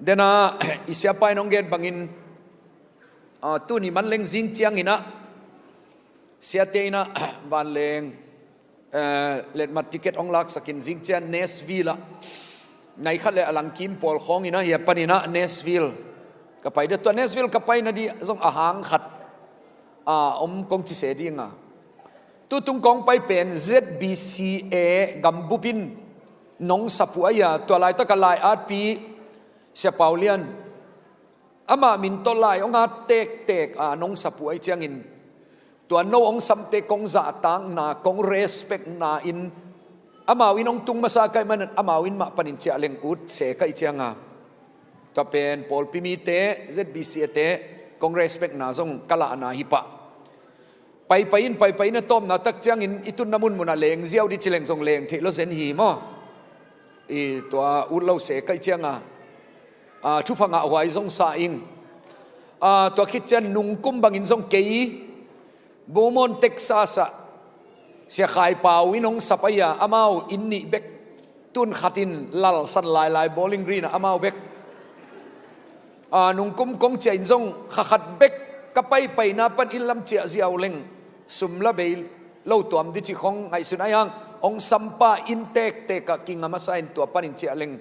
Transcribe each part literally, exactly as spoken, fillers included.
Dena i siapa in hong gen bangin, ah, tuni manleng zing ciangin ah siate in ah vanleng, eh, letmat ticket hong laksakin zing ciang Nashville ah nai khat le a langkim pawl khawngin ah hia panin ah Nashville ka pai ding. Tua Nashville ka paina ding zong a hang khat, ah, om kong ci se ding a, tutung kong pai pen Z B C A gambup in nong sap uh a, tua laitak a lai-atpi Sia Pau Lian, amah min tawh lai hong at tektek a nong sap uh ahih ciangin, tua no hong samte kong zahtakna, kong respectna in, amau in hong tung masa ka hih manin amau in mah panin ciah leng ut se ka hih cianga, tua pen pawlpi mite, Z B C A te kong respectna zong ka lahna hi pah. Paipai in, paipai in, a tawpna tak ciangin i tunna munmun ah leng ziau ding ci leng zong leng theih lo zen hi maw. I tua ut lo se ka hih cianga, ah, thupha ngahhuai zong sa ing. Ah, tua khit ciang nungkum bangin zong kei Beaumont, Texas ah Sia Khai Pau in hong sap a, amau inn nih bek, tun khat in lalsan lailai Bowling Green ah amau bek. Ah, nungkum kong ciah in zong kha khat bek ka paipaina pan inn lam ciah ziau leng sum la bei lo tuam ding ci khong ngaihsun ahih hang, hong sampa inn tektek ah kinga masa in tua panin ciah leng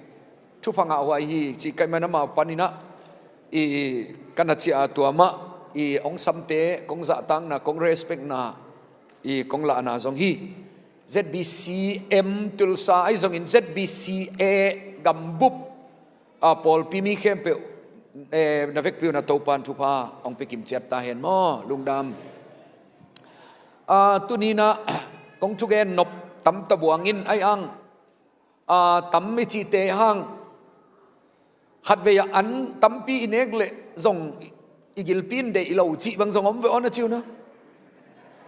thupha ngahhuai hi ci ka hih man amau panin ah i ka na ciah a, tua mah i hong samte kong zahtakna, kong respectna, i kong lahna zong hi. Z B C M Tulsa ahi zongin Z B C A gambup, ah, pawlpi mi khempeuh, eh, na vekpi un ah Topa'n thupha hong pia kim ciat ta hen maw. Lungdam. Ah, tuni in ah kong thugen nop tam ta buang in ahih hang, ah, tam i cihte hang, khatvei ah an tampi i nek leh zong i gilpi in deih lo cih bang zong om ve aw, na ci uh na.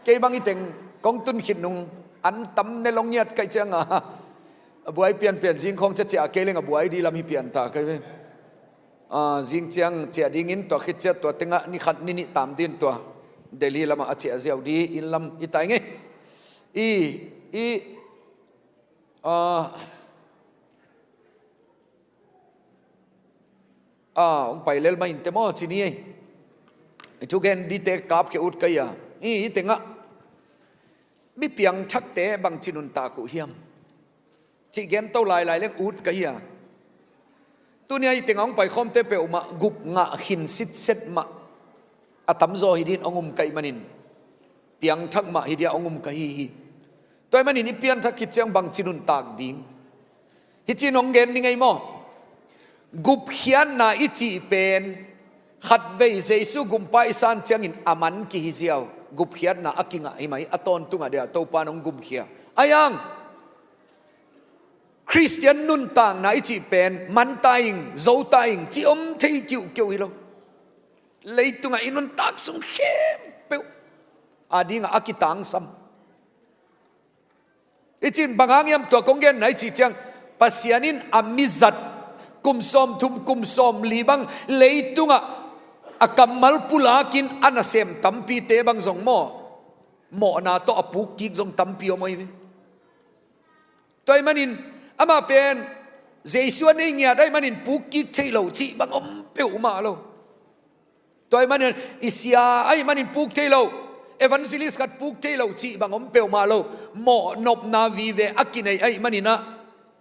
Kei bang i teng kong tun khit nung an tam ne lo ngiat ka hih cianga, a buai pianpian zing khawng ciah ciah kei leng a buai ding lam hi pian ta ka hi ve. Ah, zing ciang ciah dingin tua khit ciang tua tengah ni khat ni nih tam dingin tua Delhi lamah a ciah ziau ding inn lam hi ta ing ei. I, i, ah, ah, hong pai lel mah inteh maw ci ni ei. I thugen dingte kapkhia ut ka hi a. I, i tengah mi piangthakte bangci nuntak uh hiam cih gen to lailai leng ut ka hi a. Tuni a i tengah hong paikhawmte peuhmah gupngah khin sitset mah a tamzaw hi dingin hong um ka hih manin, piangthak mah hi dingin hong um ka hi hi. Tua ahih manin i pianthak khit ciang bangci nuntak ding? Hih ci-in hong gen ni ngei maw. Gupkhiatna i cih pen khatvei Jesu gumpa i san ciangin a man kihi ziau. Gupkhiatna a kingah hi mah hi, a tawntungah deuh a Topa'n hong gumkhia. Ahih hang Khristian nuntakna i cih pen man ta ing, zo ta ing cih om thei kiuhkeuh hi lo. Leitungah i nuntak sung khempeuh a dingah a kitangsam. I cih in bang hang hiam tua kong genna i cih ciang, Pasian in a mizat kum sawmthum, kum sawmli bang leitungah a kammal pulakin a nasem tampite bang zong maw, mawhna tawh a pukkik zong tampi om ahi ve. Tua ahih manin amah pen Jesu a nei ngiat ahih manin pukkik thei lo cih bang om peuhmah lo. Tua ahih manin i sia ahih manin puk thei lo, evangelist khat puk thei lo cih bang om peuhmah lo. Mawhnopna vive a kinei ahih manin ah,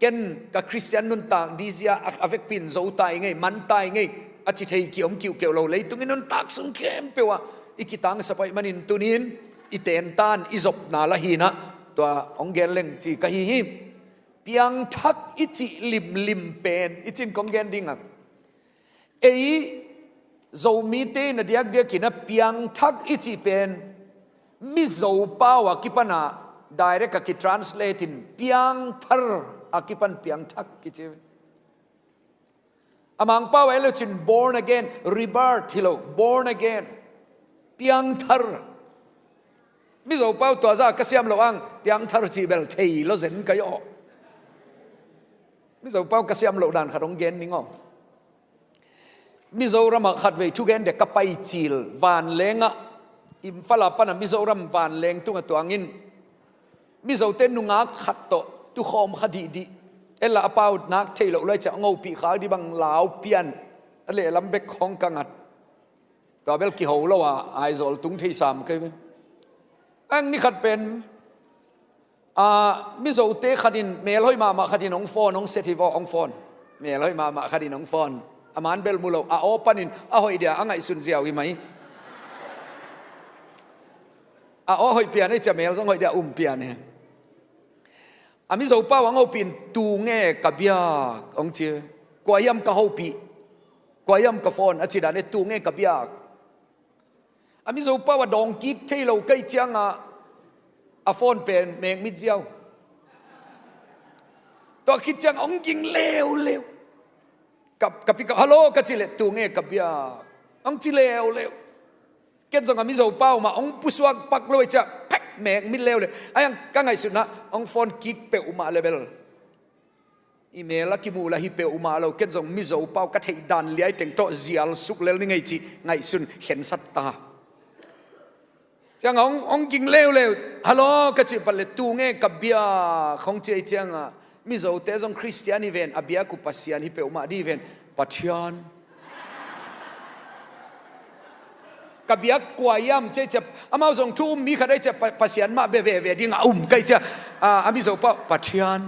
ken ka Khristian nuntak ding zia a, a vekpi in zo ta ing ei, man ta ing ei a ci thei kiom kiuhkeuh lo. Leitungin nuntak sung khempeuh ah i kitangsap ahih manin tuni-in i tentan i zopna la hi-in ah, tua hong gen leng ci ka hi hi. Piangthak i cih limlim pen i cih in kong gen ding a, ei Zomite in a diakdiakin a piangthak i cih pen Mizo pau a kipan a direct a kitranslate in piangthar a kipan piangthak kici. A Mangpau a en le cin born again, rebirth hi lo, born again. Piangthar. Mizo pau tua zah ka siam loh hang piangthar cih bel thei lo zen ka hi aw. Mizo pau ka siam loh dan khat hong gen ning aw. Mizoram ah khatvei thugen dek ka pai cil, vanleng ah, Imphal a pan a Mizoram vanleng tungah tuangin Mizote nungak khat tawh tukhawm kha dihdih. Ella a pau nak thei loh lai ciah hong hopih khak dih bang lau pian a lehlam bek hong ka ngat. Tua bel kiho lo a Aizawl tung thei sam kei ve. Ang ni khat pen, a, Mizote khat in, mel hoih mahmah khat in hong phone, hong set hi vaw, hong phone. Mel hoih mahmah khat in hong phone. A man bel mu lo, a aw panin a hoih dia a ngaihsun ziau hi mai. A aw hoih pian ei ciah mel zong hoih dia um pian hi. A Mizo pau hong hopih in, tu nge ka biak hong ci. Kua hiam ka hopih, kua hiam ka phone a ci dan e, tu nge ka biak. A Mizo pau a dawng kik thei lo kei ciangah a phone pen mek mit ziau. Tua khit ciang hong ging leuleu. Ka, ka pick up, "Hello," ka ci leh, "Tu nge ka biak?" hong ci leuleu. Ken zong a Mizo pau mah hong pusuak pak lo ei ciah, pek mek mit leuleu. Ai ang ka ngaihsutna hong phone kik peuhmah le bel email a kimuh lah hi peuhmah lo. Ken zong Mizo pau ka theih dan liai teng tawh zial suk lel ni ngei cih ngaihsun khensat ta. Ciangah hong, hong ging leuleu, "Hello," ka cih pat le, "Tu nge ka biak?" hong ci ei ciangah, Mizote zong Khristian hi ven, a biak uh Pasian hi peuhmah dih ven, "Pathian." "Ka biak kua hiam?" ci ei ciah, amau zong thu um mi khat ei ciah, Pa-, Pasian mah bia veve dingah um kei ciah, a, a Mizo pau, "Pathian."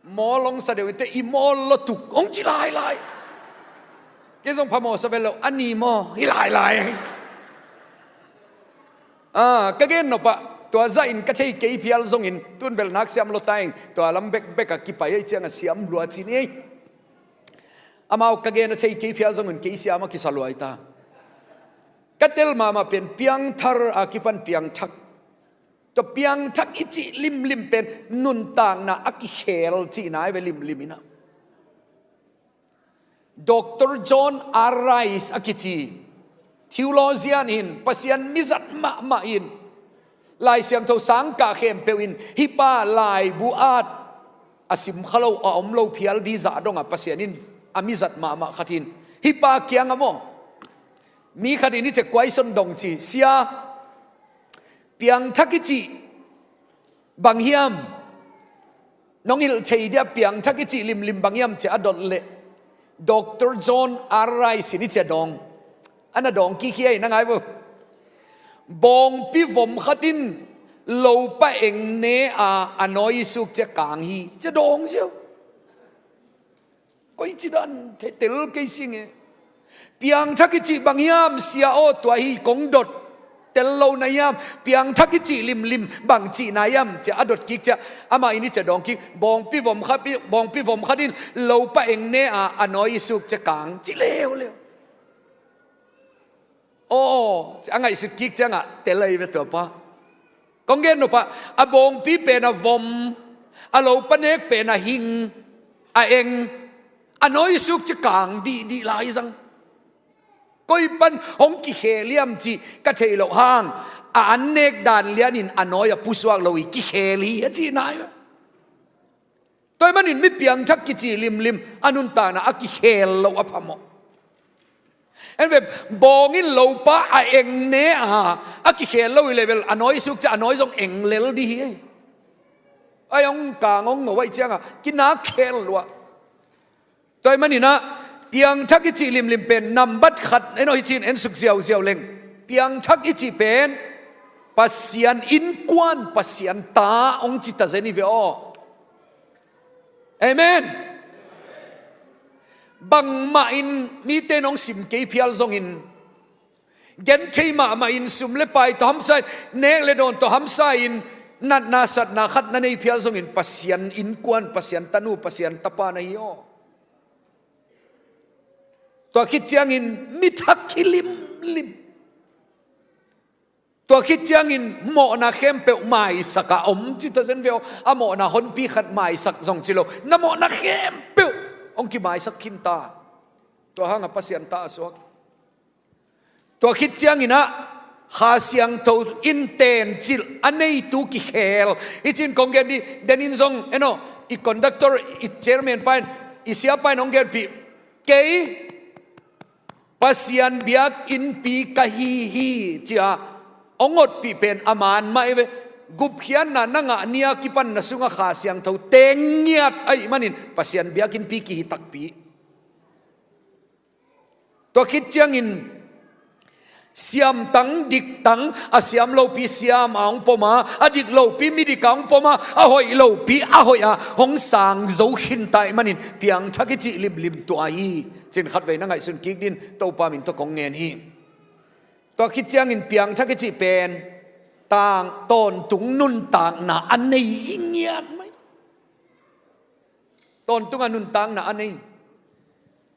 Mawl hong sa deuh in teh, "I mawl lo tuk," hong ci lailai. Kei zong phamawh sa vet lo, "A ni maw, hi lailai." A, ka gen nopah, tua zahin ka thei kei phial zongin, tun bel nak siam lo ta ing, tua lam bekbek a kipai ei ciangah siam lua ci ni ei. Amau ka gen a thei kei phial zongin kei siam a kisa luai ta. Ka tel mahmah pen piangthar a kipan piangthak. Tua piangthak i cih limlim pen nuntakna a kikhel cihna hi ve, limlim inah. Doctor John R. Rice a kici theologian in, Pasian mizat mahmah in, Lai Siangtho sangkah khempeuh in hih pa laibu at a simkha lo, a om lo phial dih zah dongah Pasian in a mizat mahmah khat hi in, hih pa kiangah maw, mi khat in hih ciah question dong ci, "Sia, piangthak i cih bang hiam? Nong hilh thei dia piangthak i cih limlim bang hiam?" ci a dot leh, Doctor John R. Rice in hih ciah dawng, a na dawng kik hi ei, na ngai vo. "Bawngpi vom khat in lopa eng ne a, a nawi i suk ciah kang hi," ci a dawng ziau. Koici dan, tel kei sing e. "Piangthak i cih bang hiam, Sia aw, tua hi kong dot. Tel lo na hiam, piangthak i cih limlim bang cihna hiam?" ci a dot kik ciah, amah in hih ciah dawng kik, "Bawngpi vom khat, bawngpi vom khat in lopa eng ne a, a nawi i suk ciah kang," ci leuleu. Aw, a ngaihsut kik ciangah tel ahi ve tua pa. Kong gen nopah, a bawngpi pen a vom, a lopa nek pen a hing, a eng, a nawi suk ciah kang dihdih lai zang. Koi pan hong kikhel hiam cih ka theih loh hang, a an nek dan lianin a nawi a pusuak lo hi, kikhel hi a cihna hi ve. Tua ahih manin mi piangthak kici limlim a nuntakna a kikhel lo a phamawh. En ve, bawng in lopa a eng ne a, a kikhel lo hi leh bel a nawi suk ciah a nawi zong eng lel dih hi. Ai hong kang hong ngo ahih ciangah kinak khel lua. Tua ahih manin ah, piangthak i cih limlim pen nambat khat, en aw, hi cin en suk ziauziau leng. Piangthak i cih pen Pasian innkuan, Pasian ta hong ci ta zen hi ve aw. Amen. Bangmah in mite in hong sim kei phial zongin, genthei mahmah in, sum le pai tawh hamsa in, nek le dawn tawh hamsa in, natna satna khat na nei phial zongin Pasian innkuan, Pasian tanu, Pasian tapa na hi aw. Tua khit ciangin mi thak hi limlim. Tua khit ciangin mawhna khempeuh maisak a om ci ta zen ve aw. A mawhna honpi khat maisak zong ci lo, na mawhna khempeuh hong kimaisak khin ta. Tua hangah Pasian ta a suak. Tua khit ciangin ah Kha Siangtho in tencilh a neitu kikhel. Hi cin kong gen dih, den in zong, en aw, i conductor, i chairman pa in, i sia pa in hong genpih, kei Pasian biak innpi ka hi hi, ci a hong otpih pen a man mah hi ve. gupkhiatna na ngah ni-a kipan na sungah Kha Siangtho teng ngiat ahih manin Pasian biakinnpi kihi takpi. Tua khit ciangin siamtang diktang, a siam lopi siam a hong pom a, a dik lopi midik a hong pom a, a hoih lopi a hoih a hong sang zo khin ta ahih manin piangthak i cih limlim tua hi. Cin khatvei na ngaihsun kik dingin Topa min tawh kong ngen hi. Tua khit ciangin piangthak i cih pen tang tawntung nuntakna a nei i ngiat mai. Tawntunga nuntakna a nei.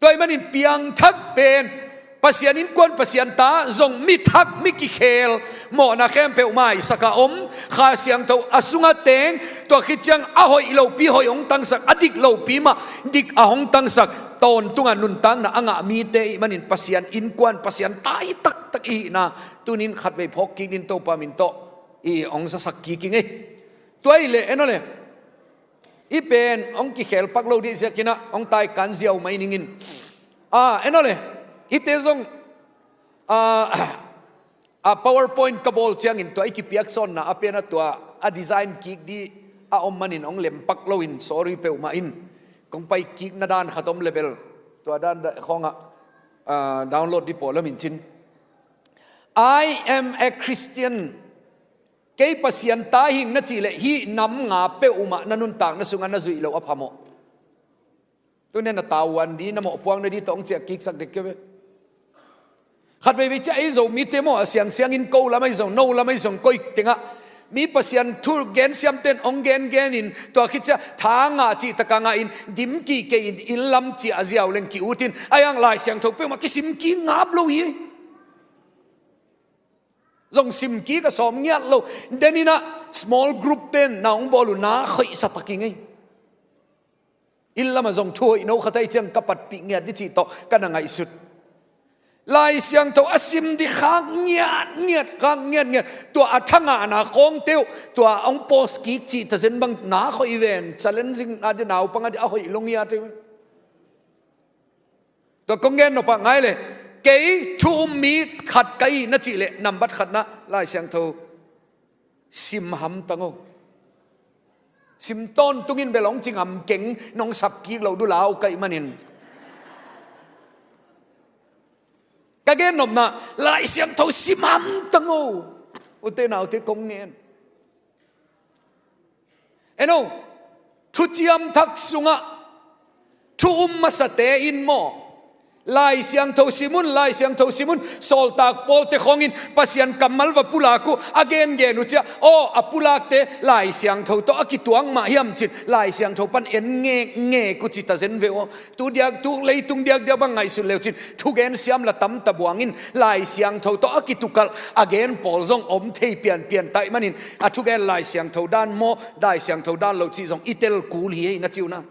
Tua ahih manin piangthak pen Pasian innkuan, Pasian ta zong, mi thak, mi kikhel, mawhna khempeuh maisak a om, Kha Siangtho a sungah teng. Tua khit ciang a hoih lopi hoih hong tangsak, a dik lopi mah dik a hong tangsak, tawntunga nuntakna a ngah mite ahih manin Pasian innkuan, Pasian ta hi taktak i hihna tuni-in khatvei phawk kik dingin Topa min tawh i hong zasak kik ing ei. Tua ahih leh en aw le, hih pen hong kikhel pak lo ding ziakin ah hong taikan ziau mai ning in. Ah, en aw le, hihte zong, ah, ah, PowerPoint ka bawl ciangin tua i kipiaksawnna a pen a tua a design kik ding a om manin hong lem pak loin sorry peuhmah ing. Kong pai kikna dan khat om leh bel tua dan khawngah, ah, download ding pawh lam in cin. "I am a Christian." Kei Pasian ta hi ing na cih leh hih nam nga peuhmah na nuntakna sungah na zuih loh a phamawh. Tuni-in na tavuan ding, na mawhpuakna ding tawh hong ciah kiksak dek kei ve. Khatveivei ciah ei Zomite maw, a siangsiangin ko lam ahi zong, no lam ahi zong, koi tengah mi Pasian thu gensiamte in hong gengenin tua khit ciah tha ngah cih takah ngahin dim kik kei-in inn lam ciah ziau leng ki-utin, a hiang Lai Siangtho peuhmah kisim kik ngap lo hi. Zong sim kik a sawm ngiat lo. Denin ah small group ten na hong bawl uh na khoihsa tak ing ei. Inn lamah zong thu hoih no khat ahih ciang ka patpih ngiat ding cih tawh ka na ngaihsut. Lai Siangtho a sim ding khak ngiatngiat, khak ngiatngiat. Tua a thangahna khawngte uh tua hong post kik cih tazen bang na khoih ven, challenging a ding, naupang a ding a hoih lo ngiat hi. Tua kong gen nop ah ngai le, kei thu um mi khat ka hi na cih leh nambat khatna Lai Siangtho sim hamtang o. Sim tawntungin bel hong ci ngam keng, nong sap kik loh dulau ka hih manin. Ka gen nopna, Lai Siangtho sim hamtang o. Ute naute kong ngen. En o, thuciam thak sungah thu um masate in maw, Lai Siangtho sim un, Lai Siangtho sim un, Sawltak Pawlte khawngin Pasian kammal va pulak uh, a gengen uh ciah, aw, a pulakte Lai Siangtho tawh a kituak mah hiam cin, Lai Siangtho pan en ngekngek uh ci tazen ve aw. Tu diak, tu leitung diakdiak bang ngaihsun leu cin, thugen siam la tam ta buangin, Lai Siangtho tawh a kitukalh a gen pawl zong om thei pianpian ta ahih manin, a thugen Lai Siangtho dan maw, Lai Siangtho dan lo cih zong i tel kul hi ei na ci uh na.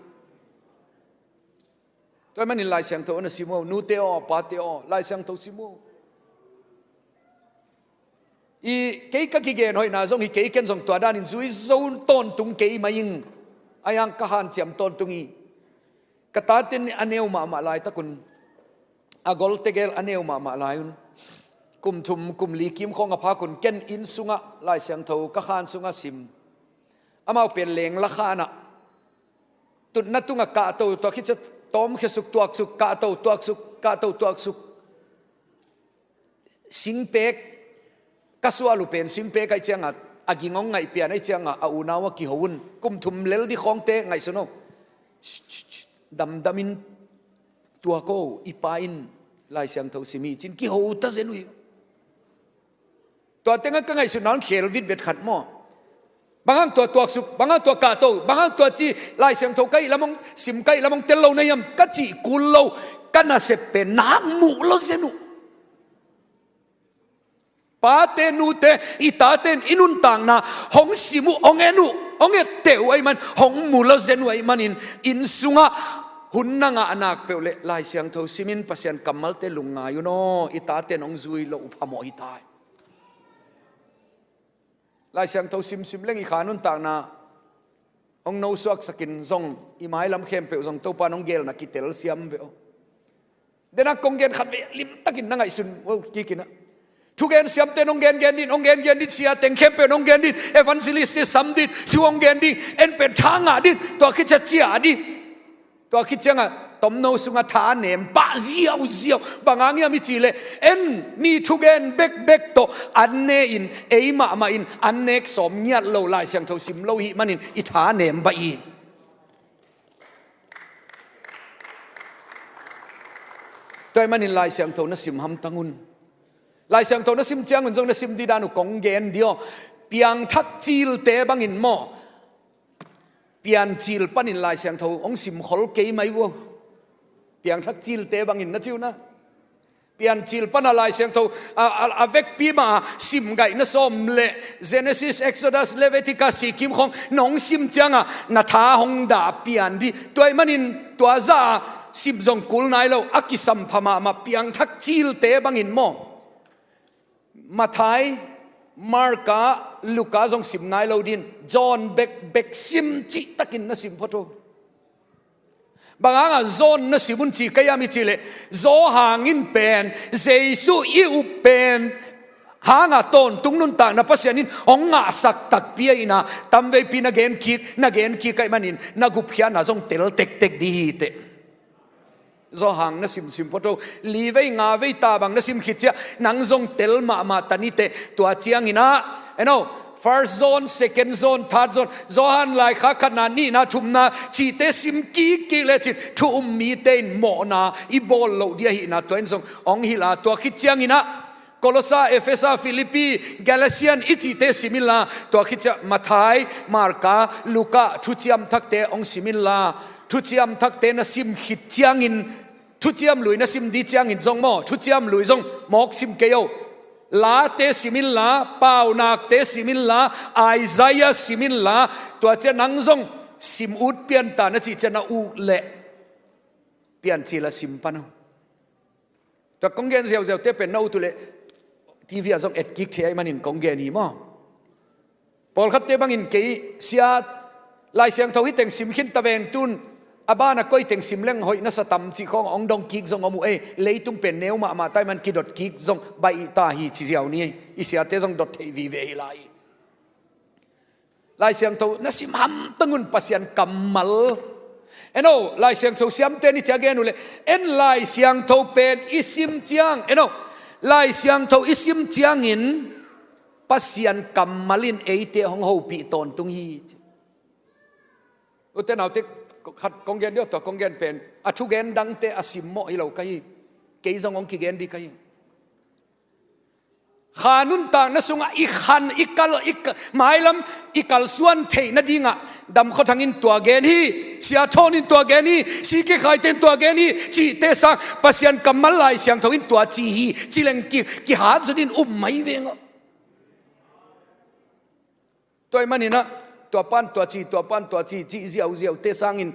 Tua ahih manin Lai Siangtho na sim o, nute aw, pate aw, Lai Siangtho sim o. I kei ka kigen hoihna zong hi kei, ken zong tua danin zui zo tawntung kei mai ing. A hiang ka hanciam tawntung hi. Ka tate a neu mahmah laitakun, a gol tegel a neu mahmah lai un, kum thum kum li kim khawng a phak un ken inn sungah Lai Siangtho ka khan sungah sim. Amau pen lengla khanah tutna tungah kahto, tua khit ciah tawmkhia suk, tuaksuk, kahto, tuaksuk, kahto, tuaksuk. Singpek ka sual uh pen, singpek ahih ciangah a ging hong ngaih pian ahih ciangah a unau a kiho un. Kum thum lel ding khawngte ngaihsun o. Damdamin tuak o, i pa in Lai Siangtho sim hi cin kiho ta zen uh hi. Tua tengah ka ngaihsutna hong khel vitvet khat maw. Bang hang tua tuaksuk, bang hang tua kahto, bang hang tua ci, Lai Siangtho ka hih lam hong sim, ka hih lam hong tel lo na hiam ka cih kul lo, ka nasep pen nak muh lo zen uh. Pate nute, i tate in i nuntakna hong sim uh, hong en uh, hong etteh uh ahih man, hong mu lo zen uh ahih manin, inn sungah hun na ngah nak peuh leh Lai Siangtho simin Pasian kammalte lungngai un aw, i tate in hong zui loh uh phamawh hi ta hi. Lai Siangtho simsim leng i kha nuntakna hong nosuaksakin zong i mailam khempeuh zong Topa in hong gelna kitel siam ve aw. Denak kong gen khat ve limtakin na ngaihsun aw kikin ah. Thugen siamte in hong gengen ding, hong gengen ding, sia teng khempeuh in hong gen ding, evangelist te sam ding, thu hong gen ding, en pen tha ngah ding, tua khit ciang ciah ding. Tua khit ciangah tomno sungah tha nem pah ziauziau. Bang hang hiam i cih leh, en mi thugen bekbek tawh an ne in, ei mahmah in an nek sawm ngiat lo, Lai Siangtho sim lo i hih manin i tha nem pah hi. Tua ahih manin Lai Siangtho na sim hamtang un. Lai Siangtho na sim ciangun zong na sim ding dan uh kong gen dih aw. Piangthak cilte bangin maw, Piancil panin Lai Siangtho hong sim khol kei mai uh aw. Piangthak cilte bangin na ci uh na. Piancil pana Lai Siangtho a, a, a vekpi mah a sim gaih na sawm leh Genesis, Exodus, Leviticus cih kim khawng nong sim ciangah na tha hong dah pian dih. Tua ahih manin tua zah a sim zong kul nai lo, a kisampha mahmah piangthak cilte bangin maw, Matthai, Marka, Luka zong sim nai lo ding, John bekbek sim cihtakin na sim phot uh. Bang hangah John na sim un ci ka hiam i cih leh, Johan in pen Jesu i up pen hangah tawntung nuntakna Pasian in hong ngahsak takpi ahihna tamveipi na gen kik, na gen kik ahih manin na gupkhiatna zong tel tektek dih hi teh. Johan na simsim phot uh. Li vei nga vei ta bang na sim khit ciah nang zong tel mahmah ta ni teh. Tua ciangin ah, en aw, First John, Second John, Third John, Johan laikhak khatna, nihna, thumna cihte sim kikkik lecin thu um mite in mawhna i bawl loh ding ahihna tua in zong hong hilh a, tua khit ciangin ah Kolosa, Efesa, Filipi, Galatian i cihte sim inla, tua khit ciah Matthai, Marka, Luka, Thuciam Thakte hong sim inla, Thuciam Thakte na sim khit ciangin, Thuciam Lui na sim ding ciangin zong maw, Thuciam Lui zong mawk sim kei aw. Late sim inla, Paunakte sim inla, Isaiah sim inla, tua ciah nang zong sim ut pian ta na cih ciah na ut leh Piancil ah sim pan aw. Tua kong gen ziauziaute pen na ut uh leh T V ah zong etkik thei ahih manin kong gen hi maw. Pawlkhatte bangin kei sia Lai Siangtho hih teng sim khin ta veng, tun a ban a koi teng sim leng hoih na sa tam cih khawng hong dong kik zong om uh ei. Leitung pen neu mahmah ta ahih man kidot kik zong baih ta hi ci ziau ni ei. I siate zong dot theih vive hi lai. Lai Siangtho na sim hamtang un, Pasian kammal. En aw, Lai Siangtho siamte in hih ciang gen uh leh, en Lai Siangtho pen i sim ciang, en aw, Lai Siangtho i sim ciangin Pasian kammal in eite hong hopih tawntung hi. Ute naute, khat kong gen dih aw, tua kong gen pen a thugen dangte a simmawh hi lo ka hi. Kei zong hong kigen dih ka hi. Kha nuntakna sungah i khan, i kal, i ka-, mailam i kalsuan theih nadingah Dam Khua Thang in tua gen hi, Sia Thawn in tua gen hi, Siki Khai Te in tua gen hi, cihte sang Pasian kammal Lai Siangtho in tua ci hi, ci leng ki, kihat zun in um mai veng aw. Tua ahih manin ah, tua pan tua ci, tua pan tua ci, cih ziauziaute sangin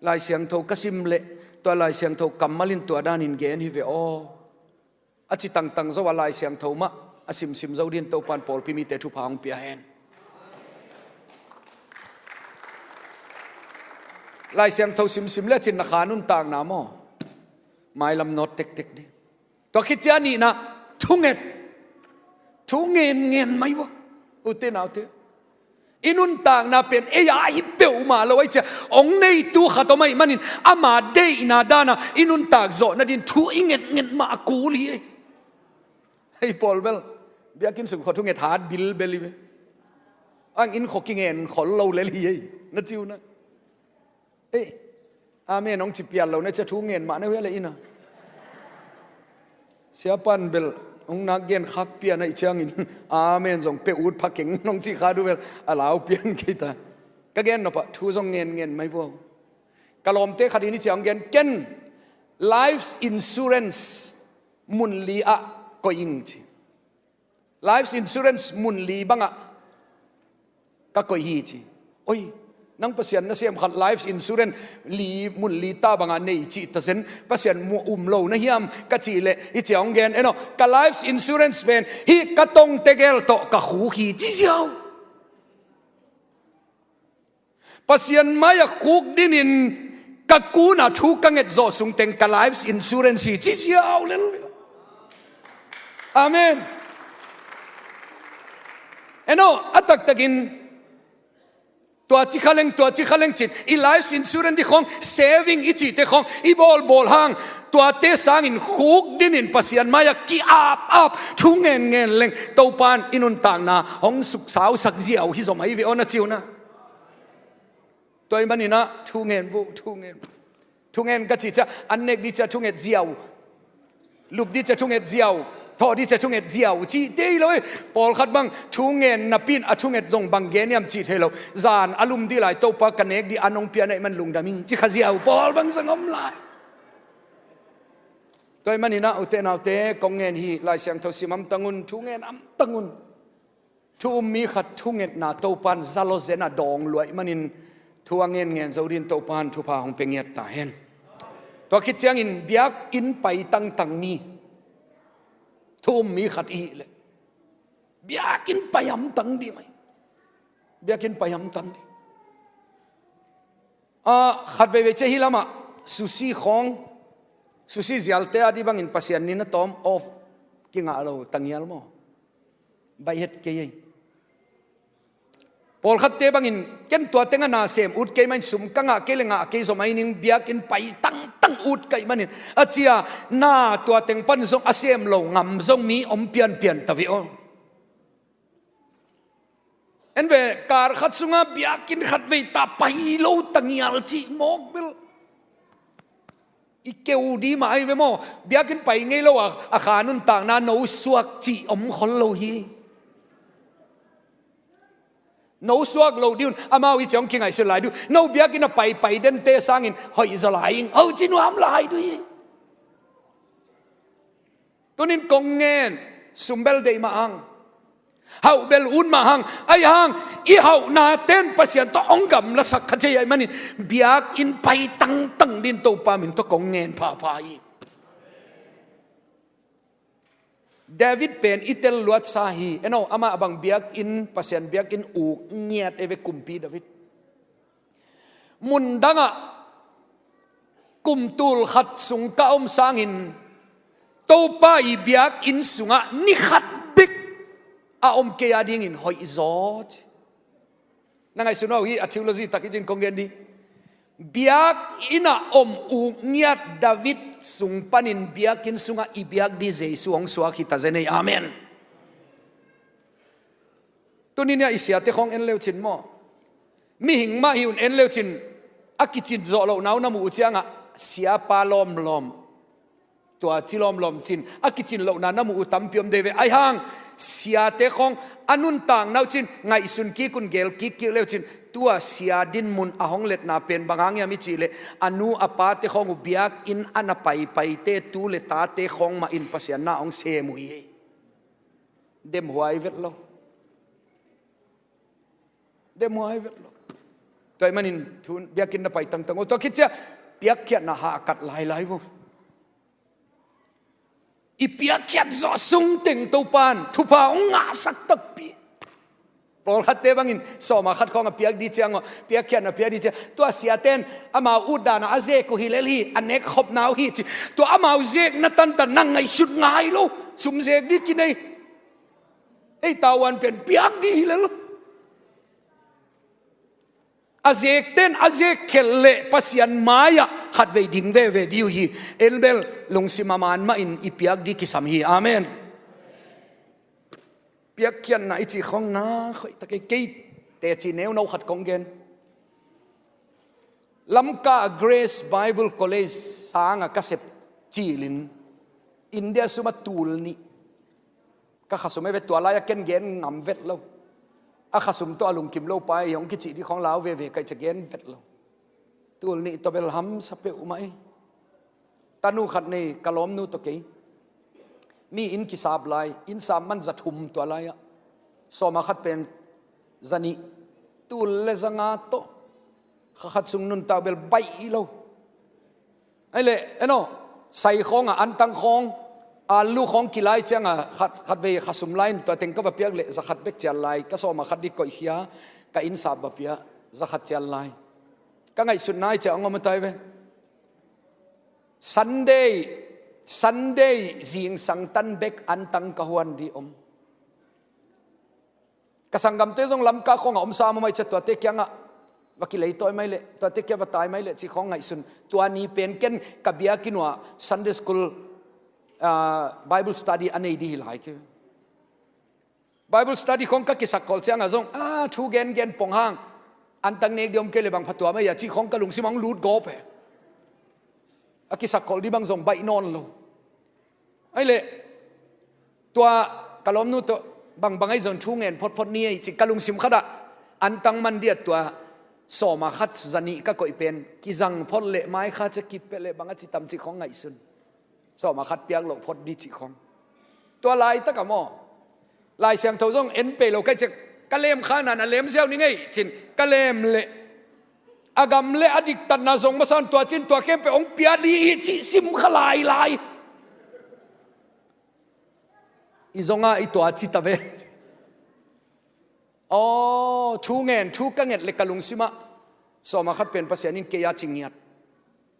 Lai Siangtho ka sim leh, tua Lai Siangtho kammal in tua danin gen hi ve aw. A ci tangtang zo a Lai Siangtho mah a simsim zo dingin Topan pawlpi mite thupha hong pia hen. Lai Siangtho simsim lecin na kha nuntakna maw, mailam nawt tektek ding. Tua khit ciang a nihna, thunget. Thu ngenngen mai vua, ute naute. I nuntakna pen ei a hi peuhmah lo ahih ciang, hong neitu khat om ahih manin ama deihna dana i nuntak zawh nadin thu i ngetnget mah a kul hi ei. Hei pawl bel, biakinn sung khua thunget hat bilbel hi ve. Ang inn khua kingen khol lo lel hi ei, na ci uh na. Ei, amen hong ci pial lo na cia, thu ngen mah na uh hia le inn a. Siapan bel hong nak gen khak pian ahih ciangin amen zong pia ut pha keng hong ci kha duh bel a lau pian kei ta. Ka gen nopah thu zong ngenngen mai vua. Ka lawmte khat in hih ciang hong gen, ken life insurance mun li ah koih ing ci. Life insurance mun li bangah ka koih hi ci. Oi, nang Pasian nasem khat life insurance li, mun li ta bangah nei cih ta zen, Pasian muh um lo na hiam ka cih leh, hih ciang hong gen, en aw, ka life insurance pen hih ka tongte gel tawh ka khuk hi ci ziau. Pasian mai-ah khuk dingin ka kunah thu ka nget zawh sungteng ka life insurance hi ci ziau lel. Amen. En aw, a taktakin tua ci kha leng, tua ci kha leng cin, i life insurance ding khawng, saving i cihte khawng i bawlbawl hang, tuate sangin khukdinin Pasian mai-ah ki-apap thu ngenngen leng Topan i nuntakna hong suksausak ziau hi zaw mai ve aw, na ci uh na. Tua ahih maninah thu ngen vuh, thu ngen vuh. Thu ngen ka cih ciah an nek ding ciah thunget ziau, lup ding ciah thunget ziau, thawh ding ciah thunget ziau cihte hi lo hi. Pawlkhat bang thu ngen napi-in a thunget zong bang gen hiam cih thei lo. Zan a lum ding lai, Topa ka nek ding an hong pia na hih man lungdam ing ci kha ziau pawl bang zong om lai. Tua ahih maninah ute naute, kong ngen hi, Lai Siangtho sim hamtang un, thu ngen hamtang un. Thu um mi khat thungetna Topan zalawzen a dawng lua ahih manin thu a ngenngen zo dingin Topan thupha hong pia ngiat ta hen. Tua khit ciangin biakinn pai tangtang mi thu um mi khat i hih leh biakinn pai hamtang ding mai. Biakinn pai hamtang ding. Ah, khat veivei ciah hih lamah sushi khawng, sushi zialte a dih bangin Pasian ni na tawm off kingah lo, tangial maw? Baih het kei ei. Pawlkhatte bangin ken tua tengah na sem ut kei mah in, sum ka ngah kei le ngah kei zaw mai ning, biakinn pai tangtang ut ka hih manin a cia, na tua teng pan zong a sem lo ngam zong mi om pianpian ta ve aw. En ve, kar khat sungah biakinn khat vei ta pai lo tangial cih mawk bel i keu ding mah ahi ve maw? Biakinn pai ngei lo a, a kha nuntakna no suak cih om khol lo hi. No suak lo ding un, amau i ciang kingaihsun lai ding uh. No biakinn a paipai dente sangin hoih zaw lai ing, hoih ci nuam lai ding uh hi. Tunin kong ngen, sum bel deih mah hang, hauh bel ut mah hang, ahi hang i hauhna ten Pasian tawh hong gamlasak kha thei ahih manin biakinn pai tangtang dingin Topa min tawh kong ngen phapha hi. David pen i tel luatsa hi. En aw, amah bang biakinn, Pasian biakinn uk ngiat ei ve, kumpi David. Mundangah kum tul khat sung ka om sangin Topa i biakinn sungah ni khat bek a om kei a dingin hoih zaw ci. Na ngaihsun uh hi, a theology tak hi cin kong gen ding. Biakinn ah om uk ngiat David sung panin biakinn sungah i biak ding Jesu hong suak hi ta zen ei. Amen. Tuni-in ah i siate khawng en leu cin maw? Mihing mah hi un, en leu cin, a kicin zawh lohna uh na muh uh ciangah siapa lawmlawm, tua ci lawmlawm cin, a kicin lohna na muh uh tampi om dei ve. Ahi hang siate khawng a nuntakna uh cin ngaihsun kik un, gel kikkik leu cin, tua sia dinmun a hong letna pen bang hang hiam i cih leh a nu a pate khawng uh biakinn a na paipaite tu le tate khawng mah in Pasian na hong sem uh hi. Demhuai vet lo. Demhuai vet lo. Tua ahih manin thu, biakinn na pai tangtang uh, tua khit ciah piakkhiatna hahkat lailai uh. I piakkhiat zawh sung teng Topan thupha hong ngahsak takpi. Pawlkhatte bangin sawma khat khawng a piak ding ciang uh, piakkhiatna piak ding ciang, tua siaten amau utdan a a zek uh hi lel hi, a nek khopna uh hi ci. Tua amau zekna tantan na ngaihsut ngai lo, sum zek ding kinei. Ei tauan pen piak ding hi lel. A zekten a zek khelh leh Pasian mai-ah khatvei ding veve ding uh hi. En bel lungsim a man mahin i piak ding kisam hi. Amen. Piakkhiatna i cih khawng na khoih ta kei, kei teci neuno khat kong gen. Lamka Grace Bible College sangah ka sep cilin India sumah tul nih ka khasum ei ve, tua lai-ah ken gen ngam vet lo. A khasum tawh a lungkim lo pa ei hong kicih ding khawng lau veve ka hih ciang gen vet lo. Tul nih tawh bel hamsa peuhmah ei. Tanu khat nei, ka lawmnu tawh kei. Mi inn kisap lai, inn sap man za thum tua lai-ah. Sawma khat pen za nih. Tul le za nga tawh. Kha khat sung nuntak bel baih lo. Ei leh, en aw, sai khawngah antang khawng, alu khawng kilai ciangah khat, khatvei khasum lai-in tua teng ka va piak leh za khat bek cial lai, ka sawma khat ding koihkhia, ka inn sap va pia, za khat cial lai. Ka ngaihsutna i ciah hong om a tai ve. Sunday, Sunday zingsang tan bek antang ka huan ding om. Ka sanggamte zong Lamka khawngah om sa mahmah ahih ciang tuate kiangah va kileitawi mai leh, tuate kiang va tai mai leh cih khawng ngaihsun. Tua ni pen ken ka biakinn uah Sunday school, ah, Bible study a nei ding hi lai kei. Bible study khawng ka kisakkolh ciangah zong, ah, thu gengen pong hang, antang nek ding om kei leh bang phatua mai a cih khawng ka lungsim hong lut gawp hi. A kisakkolh ding bang zong baih nawn lo. Ahih leh tua ka lawmnu tawh bangbang ahi zong thu ngen photphot ni ei cih ka lungsim khatah antang man ding a tua sawm a khat za nih ka koih pen kizang phot leh mai kha cia kipia leh bang a ci tam cih khawng ngaihsun. Sawm a khat piak loh phot ding cih khawng. Tua laitak ah maw, Lai Siangtho zong en pei lo ka hih ciang ka lem kha na na lem ziau ning ei ci-in ka lem leh a gam leh a diktatna zong masa in tua ci-in tua khempeuh hong pia ding hi cih sim kha lailai. I zong a i tua ci ta ve. Aw, thu ngen, thu ka nget leh ka lungsim ah sawm a khat pen Pasian in kei a ci ngiat.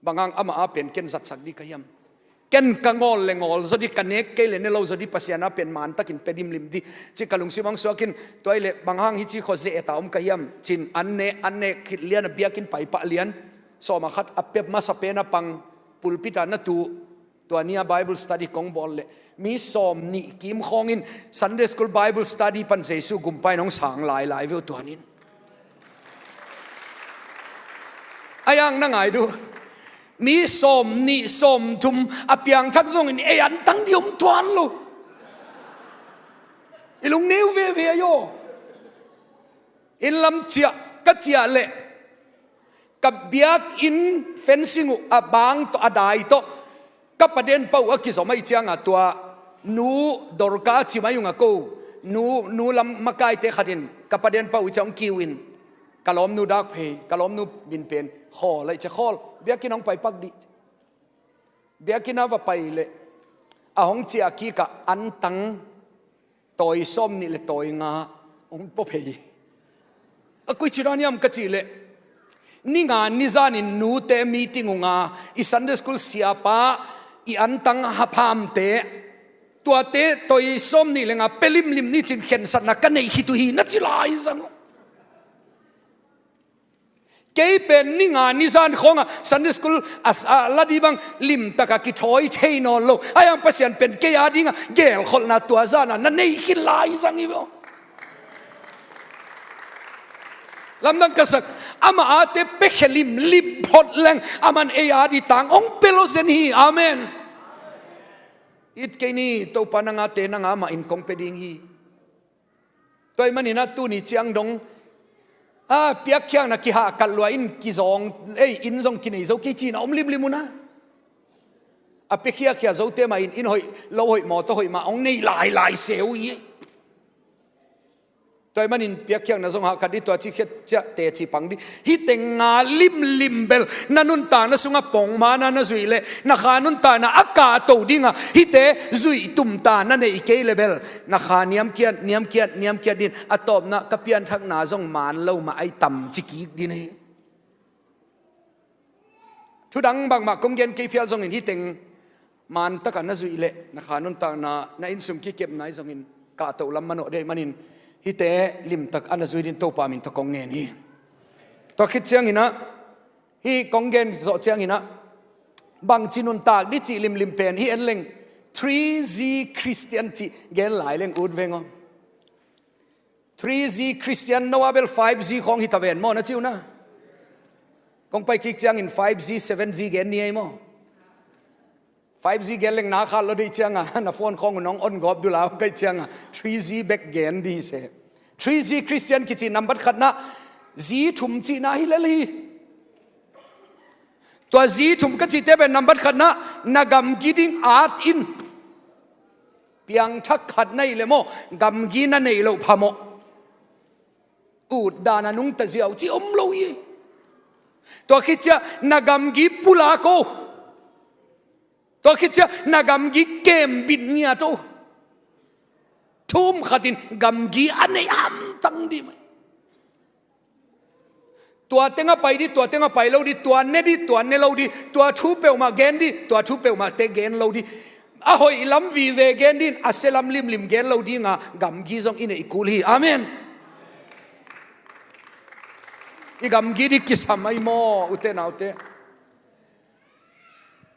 Bang hang amah a pen ken zatsak ding ka hiam? Ken ka ngawl leh ngawl zaw ding, ka nek kei leh ne lo zaw ding, Pasian a pen man takin pia limlim ding cih ka lungsim hong suak in, tua ahih leh bang hang hih ci khua zeh ta om ka hiam ci-in an ne, an ne khit lian a biakinn pai pah lian, sawm a khat a pia masa pen a pang, pulpit ah na tu. Tua ni a Bible study kong bawl leh mi sawm nih kim khawng in Sunday school Bible study pan Jesu gumpa in hong sang lailai ve uh tua ni-in. A yang na ngai duh. Mi sawm nih sawm thum a piangthak zongin ei antang ding om tuan lo. I lungneu veve ahi aw. Inn lam ciah ka ciah leh ka biakinn fencing uh a bang tawh a dai tawh ka pa denpa uh a kizom ahih ciangah tua nu Dorka ci mai ung a ko, nu, nu lam makaite khat in ka pa denpa uh ciang hong kiu in, ka lawmnu dak phei, ka lawmnu min pen Khawl ahih ciang Khawl, biakinn hong pai pak dih. Biakinn ah va pai leh a hong ciah kik ah antang tawi sawm nih leh tawi nga hong pua phei. A koici dan hiam ka cih leh, ni nga ni zanin nute meeting uh nga, i Sunday school siapa, i antang haphamte, tuate tawi sawm nih leh nga pia limlim ni ci-in khensatna ka neih khit uh hi na ci lai zang uh. Kei pen ni nga ni zan khawngah Sunday school a, a la ding bang limtak a kithawi thei nawn lo. A yang Pasian pen kei a dingah gelkholhna tua zan a na nei khin lai zang hi ve aw. Lamdang ka sak, amah ate piakhia limlim phot leng aman ei a ding tang hong pia lo zen hi. Amen. It kei ni, Topa nang ate nang a mah in kong pia ding hi. Tua ahih manin ah tuni ciang dong, a, piakkhiatna kihahkat lua in kizawng, ei, inn zong kinei zo kei ci-in a om limlim un ah. A piakhia khia zote mah in, inn hoih, lo hoih, mawtaw hoih mah hong nei lailai se uh hi. Tua ahih manin piakkhiatna zong hahkat dih, tua ci khiat ciah teci pang dih. Hih teng nga limlim bel na nuntakna sungah pongman a na zuih leh na kha nuntakna a kahto dingah hihte zuih tumta na neih kei leh bel na kha niamkiat, niamkiat, niamkiat ding, a tawpna ka pianthakna zong man lo mah a hi tam ci kik ding hi. Thudang bangmah kong gen kei phial zongin hih teng man takah na zuih leh na kha nuntakna, na innsung kikepna hi zongin kahto lam manawh ding ahih manin hihte limtak a na zuih ding Topa min tawh kong ngen hi. Tua khit ciangin ah, hih kong gen zawh ciangin ah, bangci nuntak dih cih limlim pen hih en leng, three G Christian cih gen lai leng ut veng aw. Three G Christian, no a bel five G khawng hi ta ven maw, na ci uh na. Kong pai kik ciangin five G, seven G gen ni ei maw. Five G gen leng na khat lo dih cianga na phone khawng uh nong on gawp duh lau ka hih cianga three G bek gen dih se. Three G Christian kici nambat khatna, G thum cihna hi lel hi. Tua G thum ka cihte pen nambat khatna, na gamgi ding at in. Piangthak khat na hih leh maw, gamgi na neih loh phamawh. Utdan a nungta ziau cih om lo hi. Tua khit ciah na gamgi pulak o. Tua khit ciah na gamgi kembit ngiat o. Thum khatin gamgi a neih hamtang dih mai. Tua tengah pai dih, tua tengah pai lo dih, tua ne dih, tua ne lo dih, tua thu peuhmah gen dih, tua thu peuhmahte gen lo dih. A hoih lam vive gen dih, a sia lam limlim gen lo dinga gamgi zong i neih kul hi. Amen. I gamgi ding kisam ahi maw, ute naute?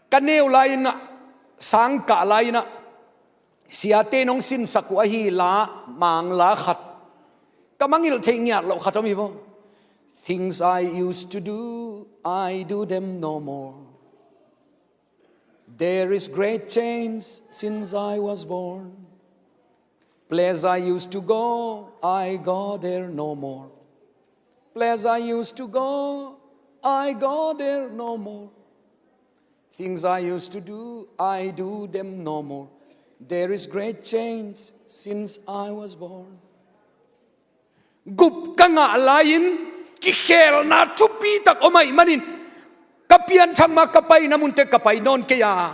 Ka neu lai-in ah, sangkah lai-in ah, siate in hong sinsak uh ahi la, Mang la khat, ka mangngilh thei ngiat loh khat om hi vaw. Things I used to do, I do them no more. There is great change since I was born. Place I used to go, I go there no more. Place I used to go, I go there no more. Things I used to do, I do them no more. There is great change since I was born. Gup ka ngah lai-in kikhelna thupi tak om ahih manin, ka pianthak ma ka paina munte ka pai nawn kei a,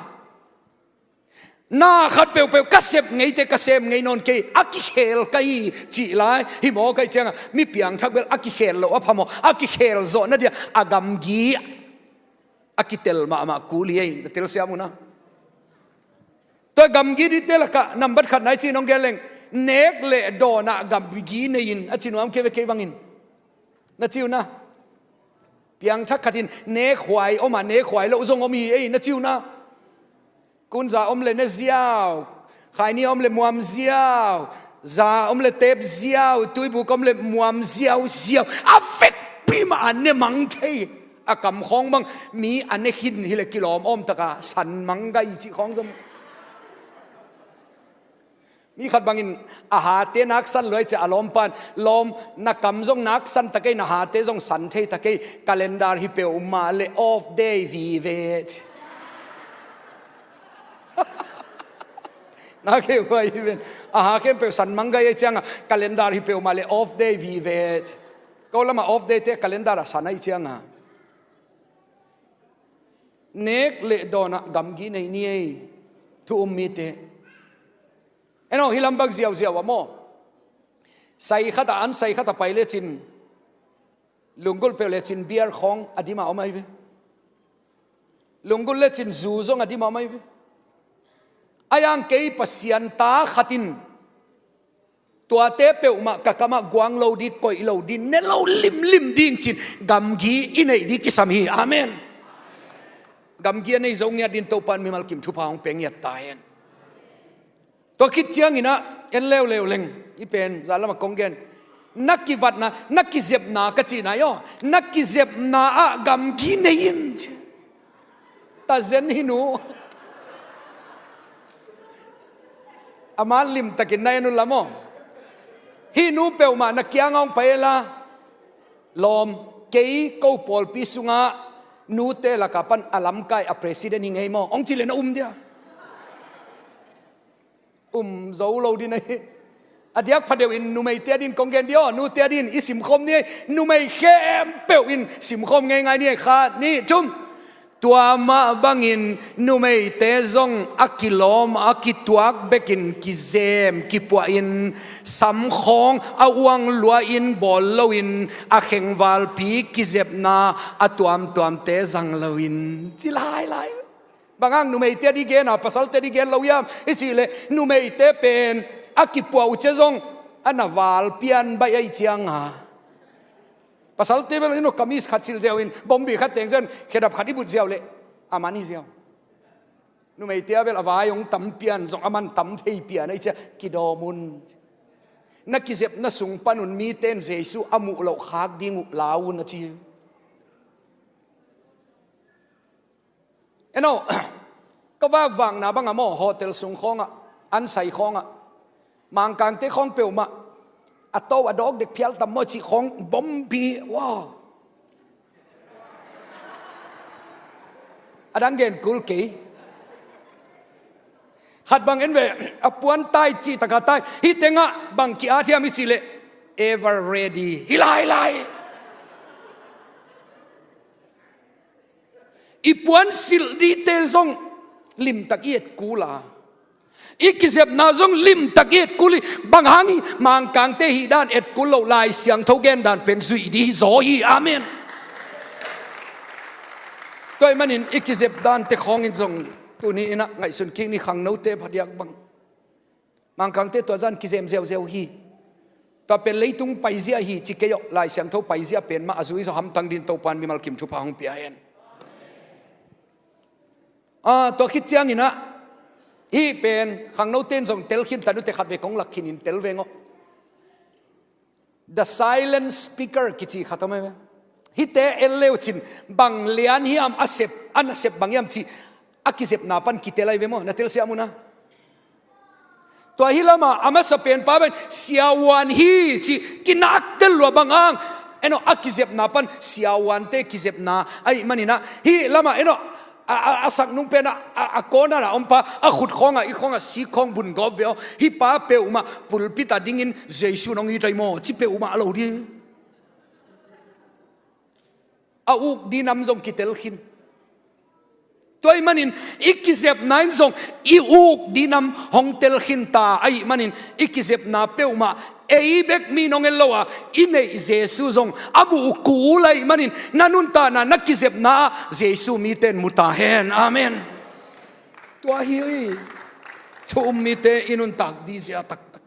na khat peuhpeuh ka sep ngeite ka sem ngei nawn kei, a kikhel ka hi cih lai hi maw? Ka hih ciangah mi piangthak bel a kikhel loh a pha maw? A kikhel zawh na dia a gamgi a kitel mahmah kul hi ei, na telsiam uh na. Tua gamgi dingte lakah nambat khat nai cin hong gen leng, nek le dawnah gamgi nei-in, a ci nuam kei ve kei bangin. Na ci uh na. Piangthak khat in nekhuai om a, nekhuai loh zong om hi ei, na ci uh na. Kunza om le ne ziau, khaini om le muam ziau, za om le tep ziau, tuibuk om le muam ziau ziau. A vekpi mah a ne mang thei. A kam khawng bang mi a ne khin hi le kilawm awm taka san mang gai cih khawng zong. Mi khat bangin a hate naksan luai cia a lawmpan, lawm, na kam zong naksan ta kei, na hate zong san thei ta kei, calendar hi peuhmah le off day vive ci. Na kei huai hi ven. A ha khempeuh san mang gai ei cianga calendar hi peuhmah le off day vive ci. Ko lama off day te calendar a san ahi cianga. Nek le dawnah gamgi nei ni ei, thu um mite. Eno, hi lam bang ziauziau a maw? Sai khat a an, sai khat a pai lecin, lunggulh peuh lecin beer khawng a dim a om ahi ve. Lunggulh lecin zu zong a dim a om ahi ve. A yang kei Pasian ta khat in tuate peuhmah ka kamah guang lo ding, koih lo ding, ne lo limlim ding cin gamgi i neih ding kisam hi. Amen. Gamgi a nei zo ngiat ding Topa in mimal kim thupha hong pia ngiat ta hen. Tua khit ciangin ah en leuleu leng, i pen zan lamah kong gen, na kivatna, na kizepna ka cihna i aw, na kizepna ah gamgi nei in ci. Ta zen hi nu. Ama limtakin na en uh la maw. Hi nu peuhmah na kianga hong pai la, lawm, kei ko pawlpi sungah nute laka pan a lamkai a president hi ngei maw, hong ci le na um dia. Um zo lo ding ahi. A diak phadeuh in numeite a din kong gen dih aw, nute a din i simkhawm ni ei. Numei khempeuh in simkhawm ngeingai ni ei, khat, nih, thum. Tua mah bangin numeite zong a kilawm a kituak bekin kizem kipuahin, samkhawng a uang luahin bawl loin, a khengvalpi kizepna a tuamtuamte zang loin, ci lailai. Bang hang numeite dih gen a, pasalte dih gen lo hiam i cih leh, numeite pen a kipuah uh ciang zong a na val pian baih ahih cianga, pasalte bel in uh kamis khat silh ziau in, bombi khat teng ziau in, khedap khat i but ziau leh a man hi ziau. Numeite a bel a vai hong tam pian zong a man tam thei pian ahih ciang kidawm un. Na kizepna sung panun mite in Jesu a muh loh khak ding uh lau un a ci. Eno, ka vakvakna bangah maw, hotel sung khawngah, ansai khawngah, Mangkangte khawng peuhmah a to a dawk dek phial tam maw cih khawng bombi, wow. A dang gen kul kei. Khat bang en ve, a puan tai cih taka tai. Hih tengah bang ki-at hiam i cih leh, ever ready hi lailai. I puan silh dingte zong limtak i et kul a, i kizepna zong limtak i et kul hi. Bang hang hi? Mangkangte hih dan et kul loh, Lai Siangtho gen dan pen zuih ding hi zaw hi. Amen. Tua ahih manin i kizep dante khawngin zong tuni in ah ngaihsun kik ni, khangnote phadiak bang. Mangkangte tua zan kizem ziauziau hi. Tua pen leitung paizia hi ci kei aw, Lai Siangtho paizia pen mah a zui zaw hamtang dingin Topa'n mimal kim thupha hong pia hen. Ah, tua khit ciangin ah, hih pen khangnote in zong tel khin ta, nute khat vei kong lak khin in tel veng aw. The silent speaker kici khat om ei ve. Hihte en le uh cin, bang lian hiam a sep, a nasep bang hiam cih a kizepna pan kitel ahi ve maw, na telsiam uh na. Tua hi lamah a masa penpa pen siavuan hi cih kinak tel lua bang hang, en aw, a kizepna pan siavuante kizepna ahih manin ah, hih lamah en aw, a, a, a sak nung pen ah, a, a corner ah ompa, a khut khawngah, i khawngah sik khawng bun gawp ve aw. Hih pa peuhmah pulpit ah dingin Jesu in hong it ahi maw ci peuhmah a lo ding. A uk ding nam zong kitel khin. Tua ahih manin i kizepna in zong i uk ding nam hong tel khin ta ahih manin, i kizepna peuhmah ei bek mi in hong en lo a, i neih Jesu zong a muh uh kul ahih manin, na nuntakna, na kizepna ah Jesu mite in mu ta hen. Amen. Tua hi, thu um mite i nuntak ding zia taktak.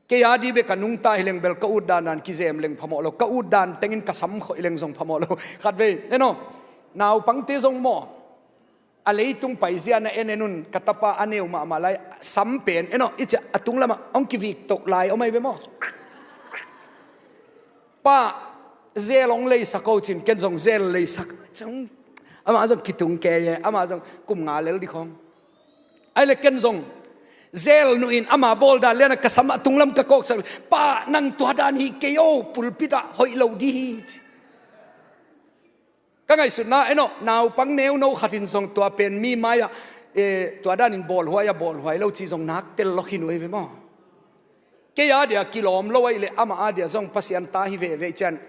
Kei a ding bek ka nungta hi leng bel ka ut dandan kizem leng phamawh lo, ka ut dan tengin ka sam khoih leng zong phamawh lo. Khatvei, en aw, naupangte zong maw, a leitung paizia na en en un, ka tapa a neu mahmah lai, sam pen, en aw, i ciah a tung lamah hong kivik toh lai om ahi ve maw. Pa, zel hong leisak o cin, ken zong zel leisak. Amah zong kitung kei e, amah zong kum nga lel ding khawng. Ahih leh ken zong zel nuh in ama bawl dan lian a ka sam a tunglam ka kawksak leh, Pa, nang tua dan hi kei o, pulpit ah hoih lo ding hi, ci. Ka ngaihsutna, en aw, naupang neuno khat in zong tua pen mi mai-ah, eh, tua danin bawlhuai a bawlhuai lo cih zong nak tel lawk hi nuai ve maw. Kei a dia kilawm lo ahih leh amah a dia zong Pasian ta hi veve ciang,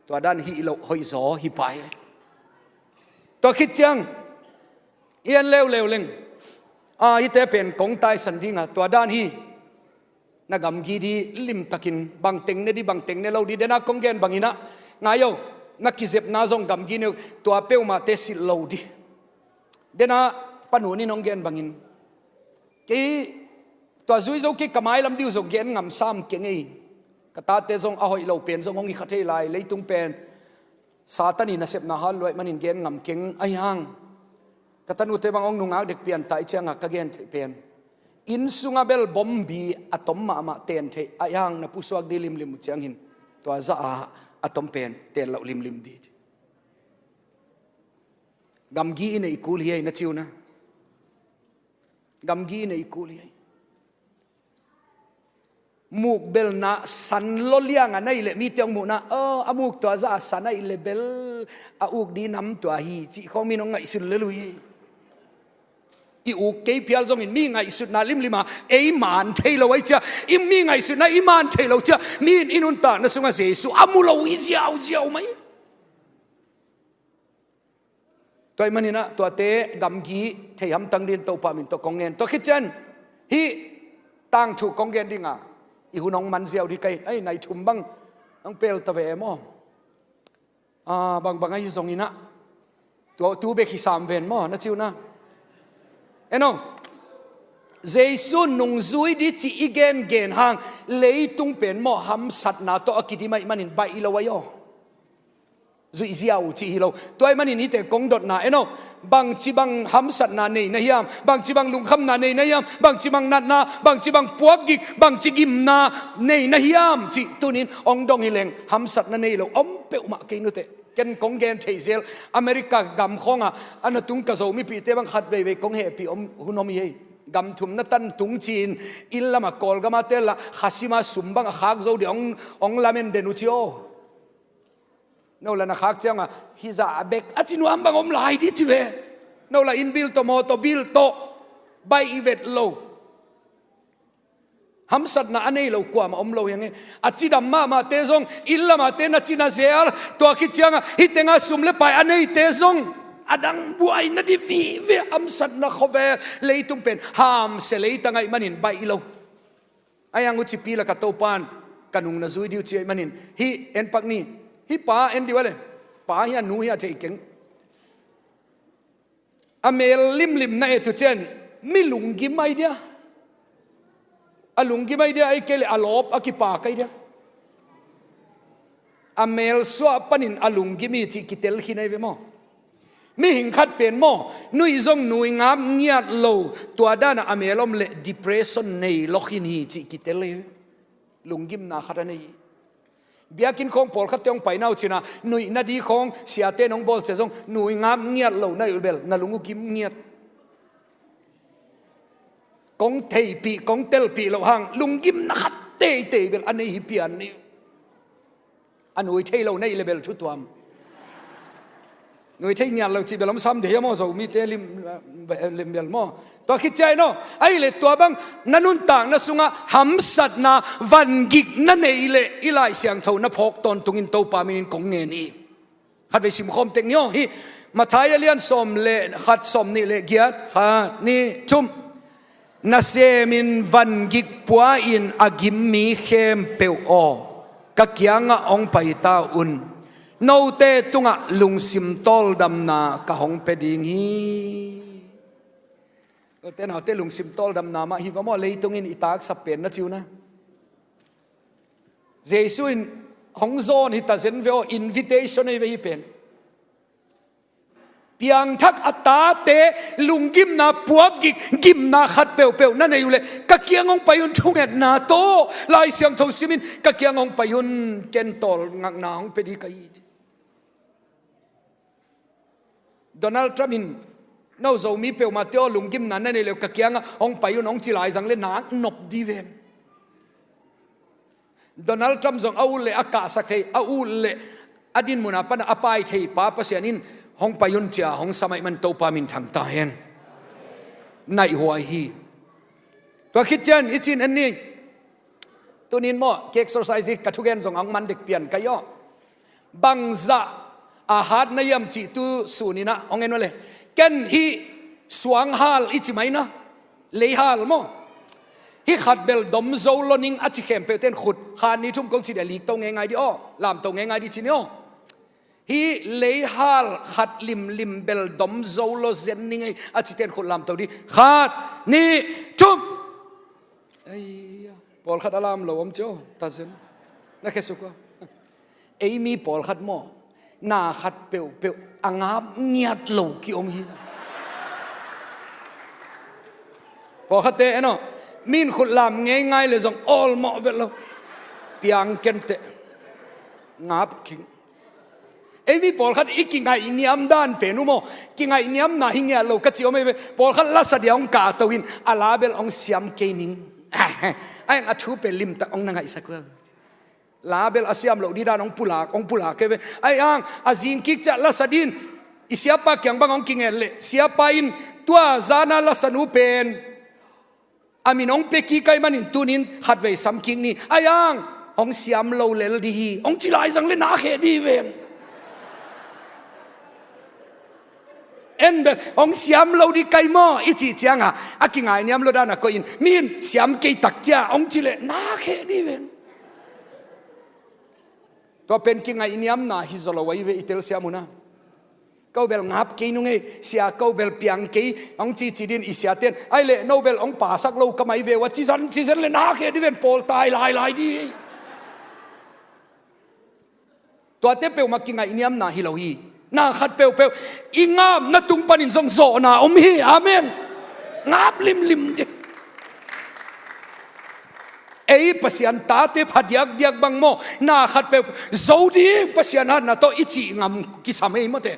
tua dan hih loh hoih zaw hi pah hi. Tua khit ciang i en leuleu leng, a, hihte pen kong taisan ding a, tua dan hi. Na gamgi ding limtakin, bangteng ne ding, bangteng ne lo ding, dena kong gen bangin ah, ngai o, na kizepna zong gamgi ne uh, tua peuhmahte silh lo ding. Dena Pa Nun in hong gen bangin, kei tua zui zo kei, ka mailam ding uh zong gen ngam sam keng ei. Ka tate zong a hoih lo pen zong hong hi kha thei lai, leitung pen Satan in nasepna hal lua ahih manin gen ngam keng ahi hang. Ka tanute bang hong nungak dek pian ta ahih ciangah ka gen theih pen, inn sungah bel bombi a tom mahmah ten theih ahi hang, na pusuak ding limlim uh ciangin tua zah a a tom pen ten loh limlim ding. Gamgi i neih kul hi ei, na ci uh na. Gamgi i neih kul hi ei. Muk bel na san lo liang a na hih leh mite hong muhna, "Oh, a muk tua zah a san ahih leh bel a uk ding nam tua hi," cih khawng mi in hong ngaihsun lel uh hi. I uk kei phial zongin mi ngaihsutna limlim a ei man thei lo ahih ciang, i mi ngaihsutna i man thei lo ciang, mi in i nuntakna sungah Jesu a mu lo hi ziauziau mai. Tua ahih manin ah tuate gamgi thei hamtang dingin Topa min tawh kong ngen. Tua khit ciang hih tangthu kong gen ding a, i hun hong man ziau ding ka hi. Ai, nai thum bang hong pel ta ve maw. Ah, bangbang ahi zongin ah, tua tu bek hi sam ven maw, na ci uh na. En aw, Jesu nungzui ding cih i gengen hang, leitung pen maw, hamsatna tawh a kidim ahih manin baih lo ahi aw. Zuih ziau cih hi lo. Tua ahih manin hihte kong dotna, en aw, bangci bang hamsatna nei na hiam, bangci bang lungkhamna nei na hiam, bangci bang natna, bangci bang puakgik, bangci gimna nei na hiam cih tuni-in hong dong hi leng, hamsatna nei lo om peuhmah kei nuteh. Ken kong gen theih zel, America gam khawngah a na tung ka Zomipihte bang khat veivei kong hehpih om, hun om hi ei. Gam thum na tan tung ci-in, inn lamah Kawlgam a teel lah, khasima sum bang a khak zo ding hong, hong lamen den uh ci aw. No lah na khak ciangah, hih zah a bek a ci nuam bang om lai ding ci ve. No lah inn bill tawh, mawtaw bill tawh, baih i vet lo. Hamsatna a nei lo kuamah om lo hi hang e. A cidam mahmahte zong, inn lamahte na cina zel, tua khit ciangah, hih tengah sum le pai a neite zong, a dang buaina ding vive, hamsatna khawvel, leitung pen hamsia leitang ahih manin baih lo. Ahi hang hucipi lakah Topa'n ka nung na zui ding uh ci ahih manin, hih en pak ni, hih pa en dih uh a le, pa hia nu hia thei keng. A mel limlim na et uh ciang, mi lunggim ahi dia. A lunggim ahi dia, ahih kei leh a lawp a kipak ahi dia. A meel suah panin a lunggim hi cih kitel khin ahi ve maw. Mihing khat pen maw, nuih zong nuih ngap ngiat lo, tua dan a a meel om leh depression nei lawk khin hi cih kitel ahi ve. Lunggimna khat a nei hi. Biakinn khawng pawlkhatte hong paina uh cin a, nuihna di khawng siate in hong bawl ciang zong nuih ngap ngiat lo na hih uh bel na lung uh gim ngiat. Kong theihpih, kong telpih loh hang lunggimna khat teitei bel a nei hi pian ni. A nuih thei lo na hih leh bel thu tuam. Nuih thei ngiat lo cih bel om sam ding hi a maw, Zomite lim, lim bel maw. Tua khit ciang in aw, ahih leh tua bang na nuntakna sungah hamsatna, vangikna neih leh i Lai Siangtho na phawk tawntungin Topa minin kong ngen hi. Khatvei simkhawm tek ni aw, hih Matthai a lian sawm leh khat, sawm nih leh giat, khat, nih, thum. Nasemin vangik pua-in a gim mi khempeuh aw, ka kiangah hong pai ta un. Note tungah lungsim tawldamna ka hong pia ding hi. Note naute lungsim tawldamna mah hi va maw, leitung in i taksa pen na ci uh na. Jesu in hong zawn hi ta zen ve aw, invitation ahi ve hih pen. Piangthak a tate lunggimna puakgik, gimna khat peuhpeuh na neih uh leh ka kiang hong pai un, thungetna tawh Lai Siangtho simin ka kiang hong pai un, ken tawlngakna hong pia ding ka hi. Donald Trump in, no Zomi peuhmahte aw, lunggimna na neih leh ka kiangah hong pai un hong ci lai zang leh nak nop ding ven. Donald Trump zong a ut leh a kahsak thei, a ut leh a dinmun a pan a pai thei pa Pasian in hong pai un ci-a hong sam ahih man Topa minthang ta hen. Naih huai hi. Tua khit ciang i cin en ni. Tuni in maw, ka exercise hi, ka thugen zong a hong man dek pian ka hi aw. Bangzah a hat na hiam cih tu sun in ah hong en uh leh, ken hih suanghal i ci mai na, leihal maw, hih khat bel dom zo lo ning a ci khempeuhte in khut, khat nih thum kong ci ding a, likto ngeingai ding aw, lamto ngeingai ding ci ni aw. Hih leihal khat limlim bel dom zo lo zen ning ei a cite in khut lamto ding. Khat, nih, thum. Ei, pawlkhat a lam lo om cio, ta zen. Na khesuk aw. Ei mi pawlkhat maw, na khat peuhpeuh a ngap ngiat lo ki-om hi. Pawlkhatte en aw, mi in khut lam ngeingai leh zong awlmawh vet lo. Piang kenteh. Ngap king. Ei mi pawlkhat i kingaihniam dan pen uh maw, kingaihniamna hi ngiat lo ka ci om ei ve. Pawlkhat lasa dia hong kahto in, a la bel hong siam kei ning. Ai ang, a thu pen limtak hong na ngaihsak uh. La bel a siam loh ding dan hong pulak, hong pulak kei ve. Ai ang, a zing kik ciang lasa ding in i siapa kiang bang hong kinget leh, siapa in tua zan a lasa nu pen a min hong pia kik ahih manin tuni in khatvei sam kik ni. Ai ang, hong siam lo lel ding hi, hong ci lai zang leh na khe ding ven. En bel, hong siam lo ding ka hi maw i cih ciangah a kingaihniam lo dan a koih in, mi in siam kei tak ciang hong ci leh na khe ding ven. Tua pen kingaihniamna hi zaw lo ahi ve, i telsiam uh na. Ko bel ngap kei nung ei, sia ko bel piang kei, hong cici ding in i siate in, ai leh no bel hong pasak lo ka mai ve uh a ci zan, ci zen leh na khe ding ven, pawl tai lailai ding ei. Tuate peuhmah kingaihniamna hi lo hi. Na khat peuhpeuh i ngapna tung panin zong zawhna om hi. Amen. Ngap limlim ding. Ei Pasian tate pha diakdiak bang maw, na khat peuh zo ding Pasian hatna tawh i cih ngam kisam ei mawte.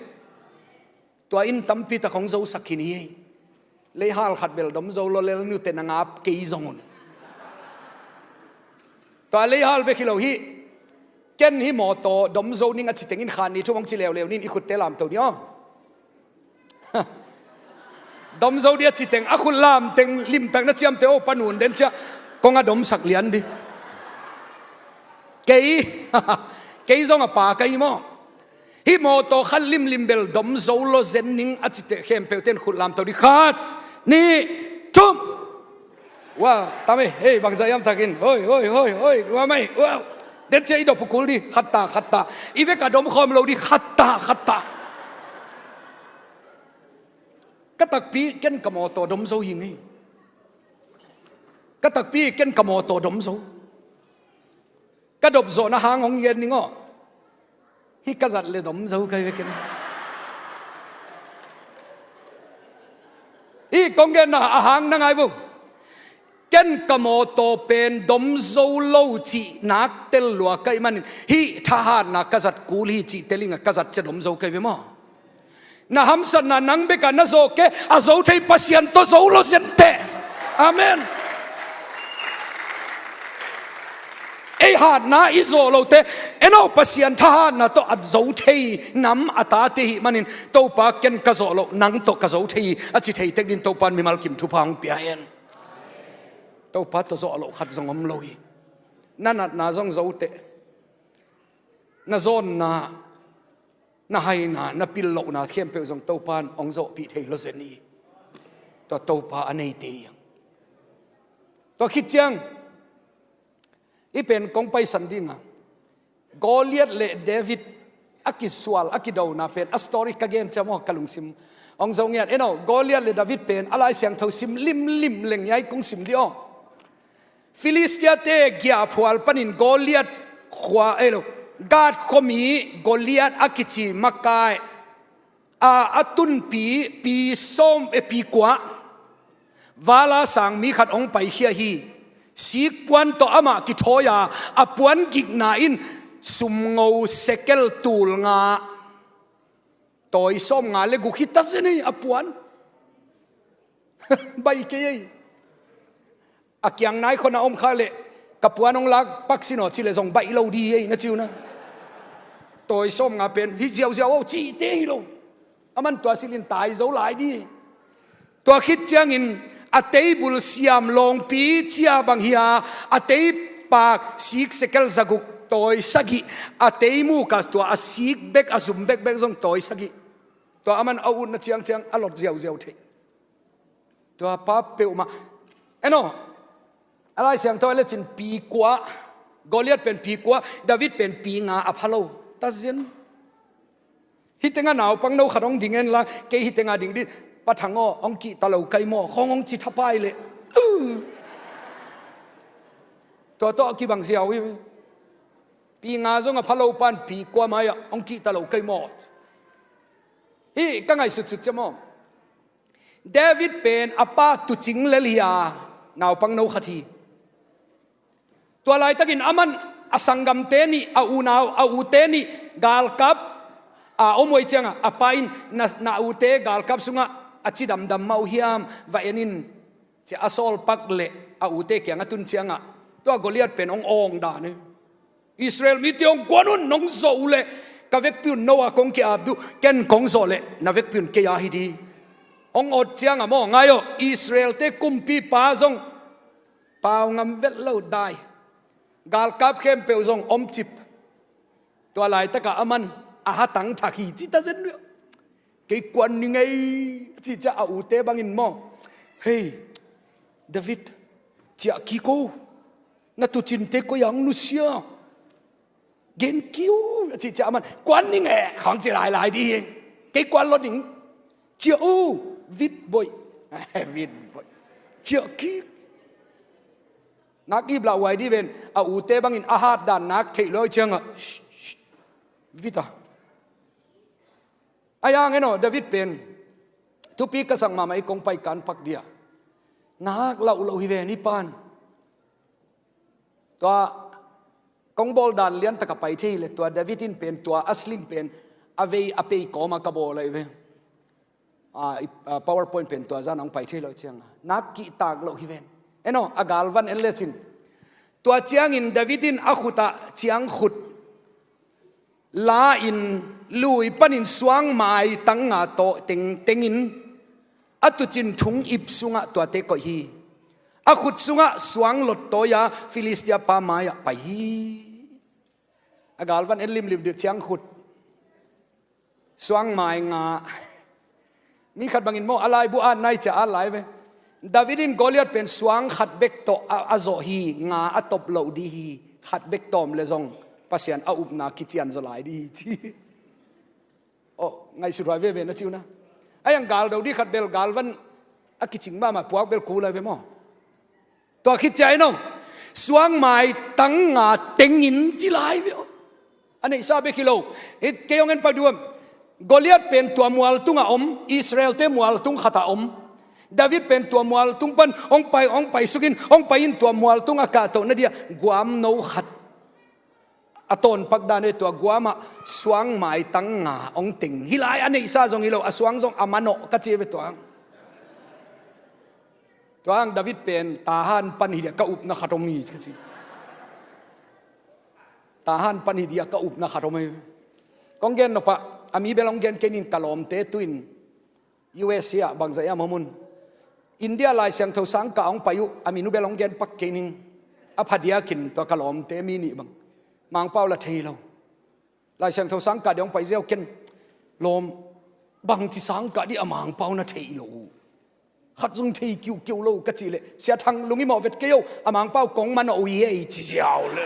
Tua in tampi tak hong zosak khin hi. Leihal khat bel dom zo lo lel nute na ngap kei zong un. Tua leihal bek hi lo hi. Ken hih mawtaw dom zo ning a ci teng in khan ni thum hong ci leuleu nin i khutte lamto ni aw. Dom zo ding a ci teng, a khut lam teng limtak na ciamteh aw, panun den ciah kong a domsak lian ding. Kei, kei zong a pa ka hi maw. Hih mawtaw khat limlim bel dom zo lo zen ning a cite khempeuhte in khut lamto ding. Khat, nih, thum. Wa, tam ei, hei, bangzah hiam takin, hoi, hoi, hoi, hoi, wa mai, wa. Den ciah i dop uh kul ding, khat ta, khat ta. I vek a dom khawm lo ding, khat ta, khat ta. Ka takpi ken ka mawtaw dom zo hi ngei. Ka takpi ken ka mawtaw dom zo. Ka dop zawhna hang hong gen ning aw. Hih ka zat le dom zo ka hi ve ken. Hih kong genna a hang na ngai vo. Ken ka mawtaw pen dom zo lo cih nak tel lua ka hih manin hih thahatna ka zat kul hi cih tel ing a, ka zat cia dom zo ka hi ve maw? Na hamsatna nang bek a na zawh kei a, zo thei Pasian tawh zo lo zen teh. Amen. Ei hatna i zawh lote, en aw, Pasian thahatna tawh a zo thei nam a tate hih manin, Topa ken ka zawh loh, nang tawh ka zo thei hi, a ci thei tek dingin Topa in mimal kim thupha hong pia hen. Topa tawh zawh loh khat zong om lo hi. Na natna zong zo teh. Na zawnna, na haina, na pil lohna khempeuh zong Topa in hong zawhpih thei lo zen hi. Tua Topa a neite hi. Tua khit ciang, hih pen kong paisan ding a, Goliath le David a kisual, a kidona pen a story ka gen ciang maw, ka lungsim hong zo ngiat. En aw, Goliath le David pen a Lai Siangtho sim limlim leng hiai kong sim dih aw. Filistia-te giahphual panin Goliath khua, ei lo, Gath khuami Goliath a kici makai a, a tunpi, pi sawm, e, pi kua vala sang mi khat hong paikhia hi. Sikpuan tawh amah kithawi a, a puan gikna in sumngo sekel tul nga, tawi sawm nga le guk hi ta zen ei a puan. Baih kei ei. A kiang nai khawng a om kha leh, ka puan hong lak pak sin aw ci leh zong baih lo di ei, na ci uh na. Tawi sawm nga pen hi ziauziau aw cihte hi lo. Aman tua silhin tai zo lai di. Tua khit ciangin a table siam lawngpi cia bang hi a, a teipak sik sekel zaguk tawi sagih, a teimuk a tua a sik bek a zum bekbek zong tawi sagih. Tua aman a utna ciangciang a lot ziauziau thei. Tua pa peuhmah. En aw, a Lai Siangtho a lecin pi kua, Goliath pen pi kua, David pen pi nga a pha lo. Ta zen. Hih tengah naupang no khat hong ding en la, kei hih tengah ding dih, Pa Thang aw, hong kihta lo kai maw, khawng hong ci thapai leh. Tua tawh a kibang ziau hi. Pi nga zong a pha lo pan pi kua mai-ah hong kihta lo kai maw. Hih ka ngaihsutsut cia maw. David pen a pa tuucing lel hi a, naupang no khat hi. Tua laitakin aman a sanggamte nih, a unau, a ute nih galkap a om uh ei ciangah, a pa in na, na ute galkap sungah a cidamdam mah uh hiam, va en in, ci a sawl pak leh a ute kiang a tun ciangah, tua Goliath pen hong awng dan hi. Israel mite hong kuan un, nong zawh uh leh ka vekpi un no a kong ki-ap duh, ken kong zawh leh na vekpi un kei a hi di. Hong awt ciangah maw, ngai aw, Israel-te kumpipa zong pau ngam vet lo dai. Galkap khempeuh zong om cip. Tua laitakah aman a hatang thak hi ci ta zen uh. Kei kuan ning ei, a cih ciah a ute bangin maw. Hei, David, ciah kik o. Na tuucinte koi-ah hong nusia? Gen kik o, a cih ciah aman kuan ning e, khawng ci lailai di hi. Kei kuan lo ning. Ciah o, vit boih. Vit boih. Ciah kik. Nak ip lah huai di ven, a ute bangin a hat dan nak theih lo ciangah. Shh, shh. Vit a. A yang en aw, David pen thupi ka sak mahmah i kong pai kan pak dia. Nak lauh lo hi ven i pan. Tua kong bawl dan lian taka pai thei le, tua David in pen tua a sling pen a vei a pei kawma ka bawl ahi ve. A, i, a, PowerPoint pen tua zan a hong pai thei lo cianga nak kihtak lo hi ven. En aw, a galvan en lecin. Tua ciangin David in a khutah ciangkhut la-in lui panin suangmai tang nga tawh tengtengin a tuucin thung ip sungah tuate koih hi. A khut sungah suang lot tawi-a Filistia pa mai-ah pai hi. A galvan en limlim dih ciangkhut. Suangmai nga. Mi khat bangin maw, a laibu at nai cia at lai ve. David in Goliath pen suang khat bek tawh a, a zawh hi, nga a top loh di hi, khat bek tawm le zong Pasian a upna kician zaw lai di hi ci. Aw, ngaihsut huai veve na ci uh na. A yang gal do di khat bel galvan a kicing mahmah puak bel kul lai ve maw. Tua khit ciah en aw, suang maitang nga tengin ci lai ve aw. A neihsa bek hi lo. Hih kei hong en pak duam. Goliat pen tua mual tungah om, Israelte mual tung khatah om. David pen tua mual tung pan hong pai, hong pai sukin, hong pai in tua mual tungah kahtoh na dia guamno khat a tawnpak dan e, tua guamah suang maitang nga hong teng hi lai. A neihsa zong hi lo, a suang zong a manawh ka ci ve tua. Tua hang David pen tahan pan hi dia ka upna khat om hi ka ci. Tahan pan hi dia ka upna khat om hi. Kong gen nopah a mi bel hong gen kei ning, ka lawmte tu-in U S A ah bangzah hiam hong om un. India Lai Siangtho sangkah hong pai uh a min uh bel hong gen pak kei ning. A phadiakin tua ka lawmte mi nih bang Mangpau la thei lo. Lai Siangtho sangkah dia hong pai ziau ken lawm, bangci sangkah dih a Mangpau na thei lo uh. Khat zong thei kiukiu lo ka cih leh, Sia Thang lungim aw, vet kei o, a Mangpau kong manawh uh hi ei ci ziau le.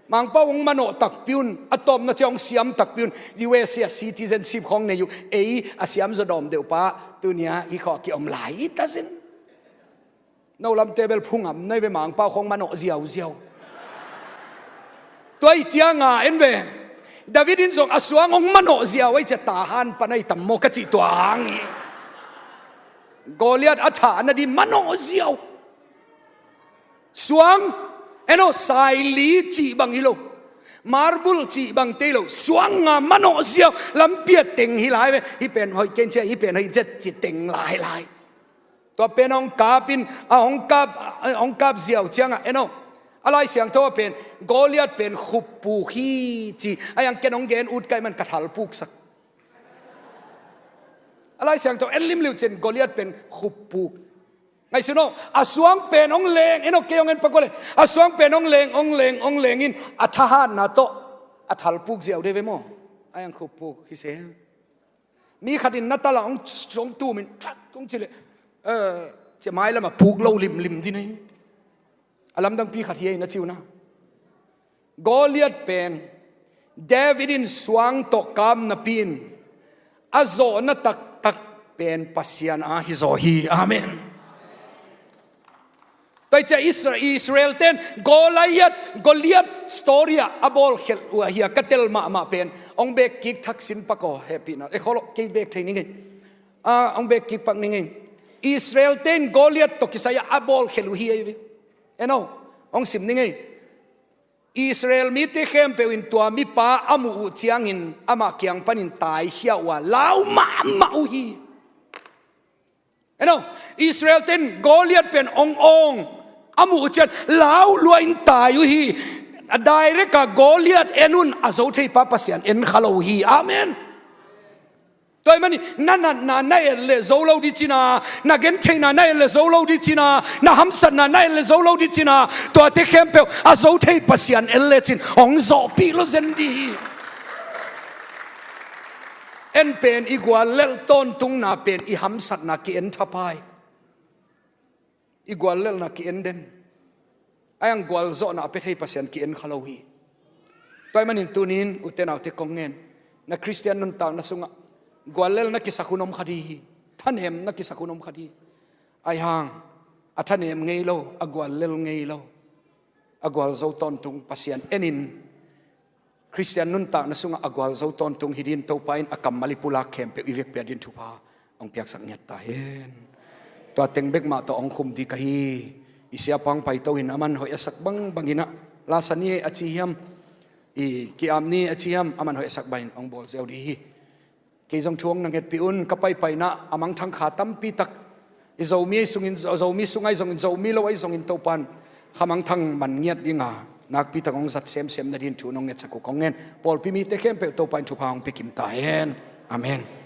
Mangpau hong manawh takpi un, a tawpna ciah hong siam takpi un, U S A citizenship khawng nei uh, ei a siam zaw dawm deuh pa, tunia i khawh a kiom lai i ta sin. No lamte bel phungam nai ve, Mangpau khawng manawh ziauziau. Tua i cianga en ve. David in zong a suang hong manawh ziau ai cia tahan pan ai tam maw ka cih tua hang hi. Goliat a thah na di manawh ziau. Suang, eno, saili cih bang hi lo. Marbul cih bang tei lo. Suang nga manawh ziau. Lampi a teng hi lai ve. Hi pen hoih ken cia, hi pen hoih zet ci teng lai lai. Tua pen hong kap in, a hong kap, hong kap ziau ciangah, eno. A Lai Siangtho a pen, Goliat pen khuppuk hi ci. A yang ken hong gen ut kai man ka thalpuksak. A Lai Siangtho en limliu cin Goliat pen khuppuk. Ngaihsun aw, a suang pen hong leng, eno kei hong en pak uh le. A suang pen hong leng, hong leng, hong leng in, a thahatna tawh a thalpuk ziau de ve maw. A yang khuppuk hi se. Mi khat in na tala hong, hong tumin, thak, hong ci leh, eh, cia mai lamah puk lo limlim ding hi. A lamdangpi khat hi ei na ci uh na. Goliat pen David in suang tawh kap napi in a zawhna taktak pen Pasian a hi zaw hi. Amen. Tua i cia Isra-, Israel ten Goliat, Goliat story ah a bawlkhelh uh ahi a ka tel mahmah pen hong bek kik thak sin pak aw, hehpihna e kholo kei bek thei ning ei. Ah, hong bek kik pak ning ei. Israel ten Goliat tawh kisai ah a bawlkhelh uh hi ei ve. Eno, hong sim ning ei. Israel mite khempeuh in tua mipa a muh uh ciangin amah kiang panin taikhia uh a lau mahmah uh hi. Eno, Israel ten Goliat pen ong ong a muh uh cian lau lua in tai uh hi. A direct a Goliat en un a zo thei pa Pasian en kha lo uh hi. Amen. Tua ahih manin na natna na et leh zo lo ding cina, na gentheihna na et leh zo lo ding cina, na hamsatna na et leh zo lo ding cina, tuate khempeuh a zo thei Pasian en lecin hong zawhpih lo zen ding hi. En pen i guallelh tawntungna pen i hamsatna ki-en thapai. I guallelhna ki-en den. A yang gualzawhna a pia thei Pasian ki-en kha lo hi. Tua ahih manin tunin ute naute kong ngen, na Khristian nuntakna sungah guallelhna kisak hun om kha ding hi. Thanemna kisak hun om kha ding hi. Ahi hang a thanem ngei lo, a guallelh ngei lo, a gualzo tawntung Pasian enin Khristian nuntakna sungah a gualzo tawntung hi dingin Topa in a kammal i pulak khempeuh i vekpi a dingin thupha hong piaksak ngiat ta hen. Tua teng bek mah tawh hong khum ding ka hi. I siapa hong paito in a man hoih a sak bangbang in ah, la sa ni a ci hiam, i ki-ap ni a ci hiam, a man hoih a sak bangin hong bawl ziau ding hi. Kei zong thu hong na ngetpih un, ka paipaina a mangthang kha tampi tak i Zomi ahi sungin, Zomi sung ahi zongin, Zomi lo ahi zongin Topa in kha mangthang man ngiat dinga nakpi tak hong zat semsem nadingin thu hong ngetsak uh kong ngen. Pawlpi mite khempeuh Topa in thupha hong pia kim ta hen. Amen.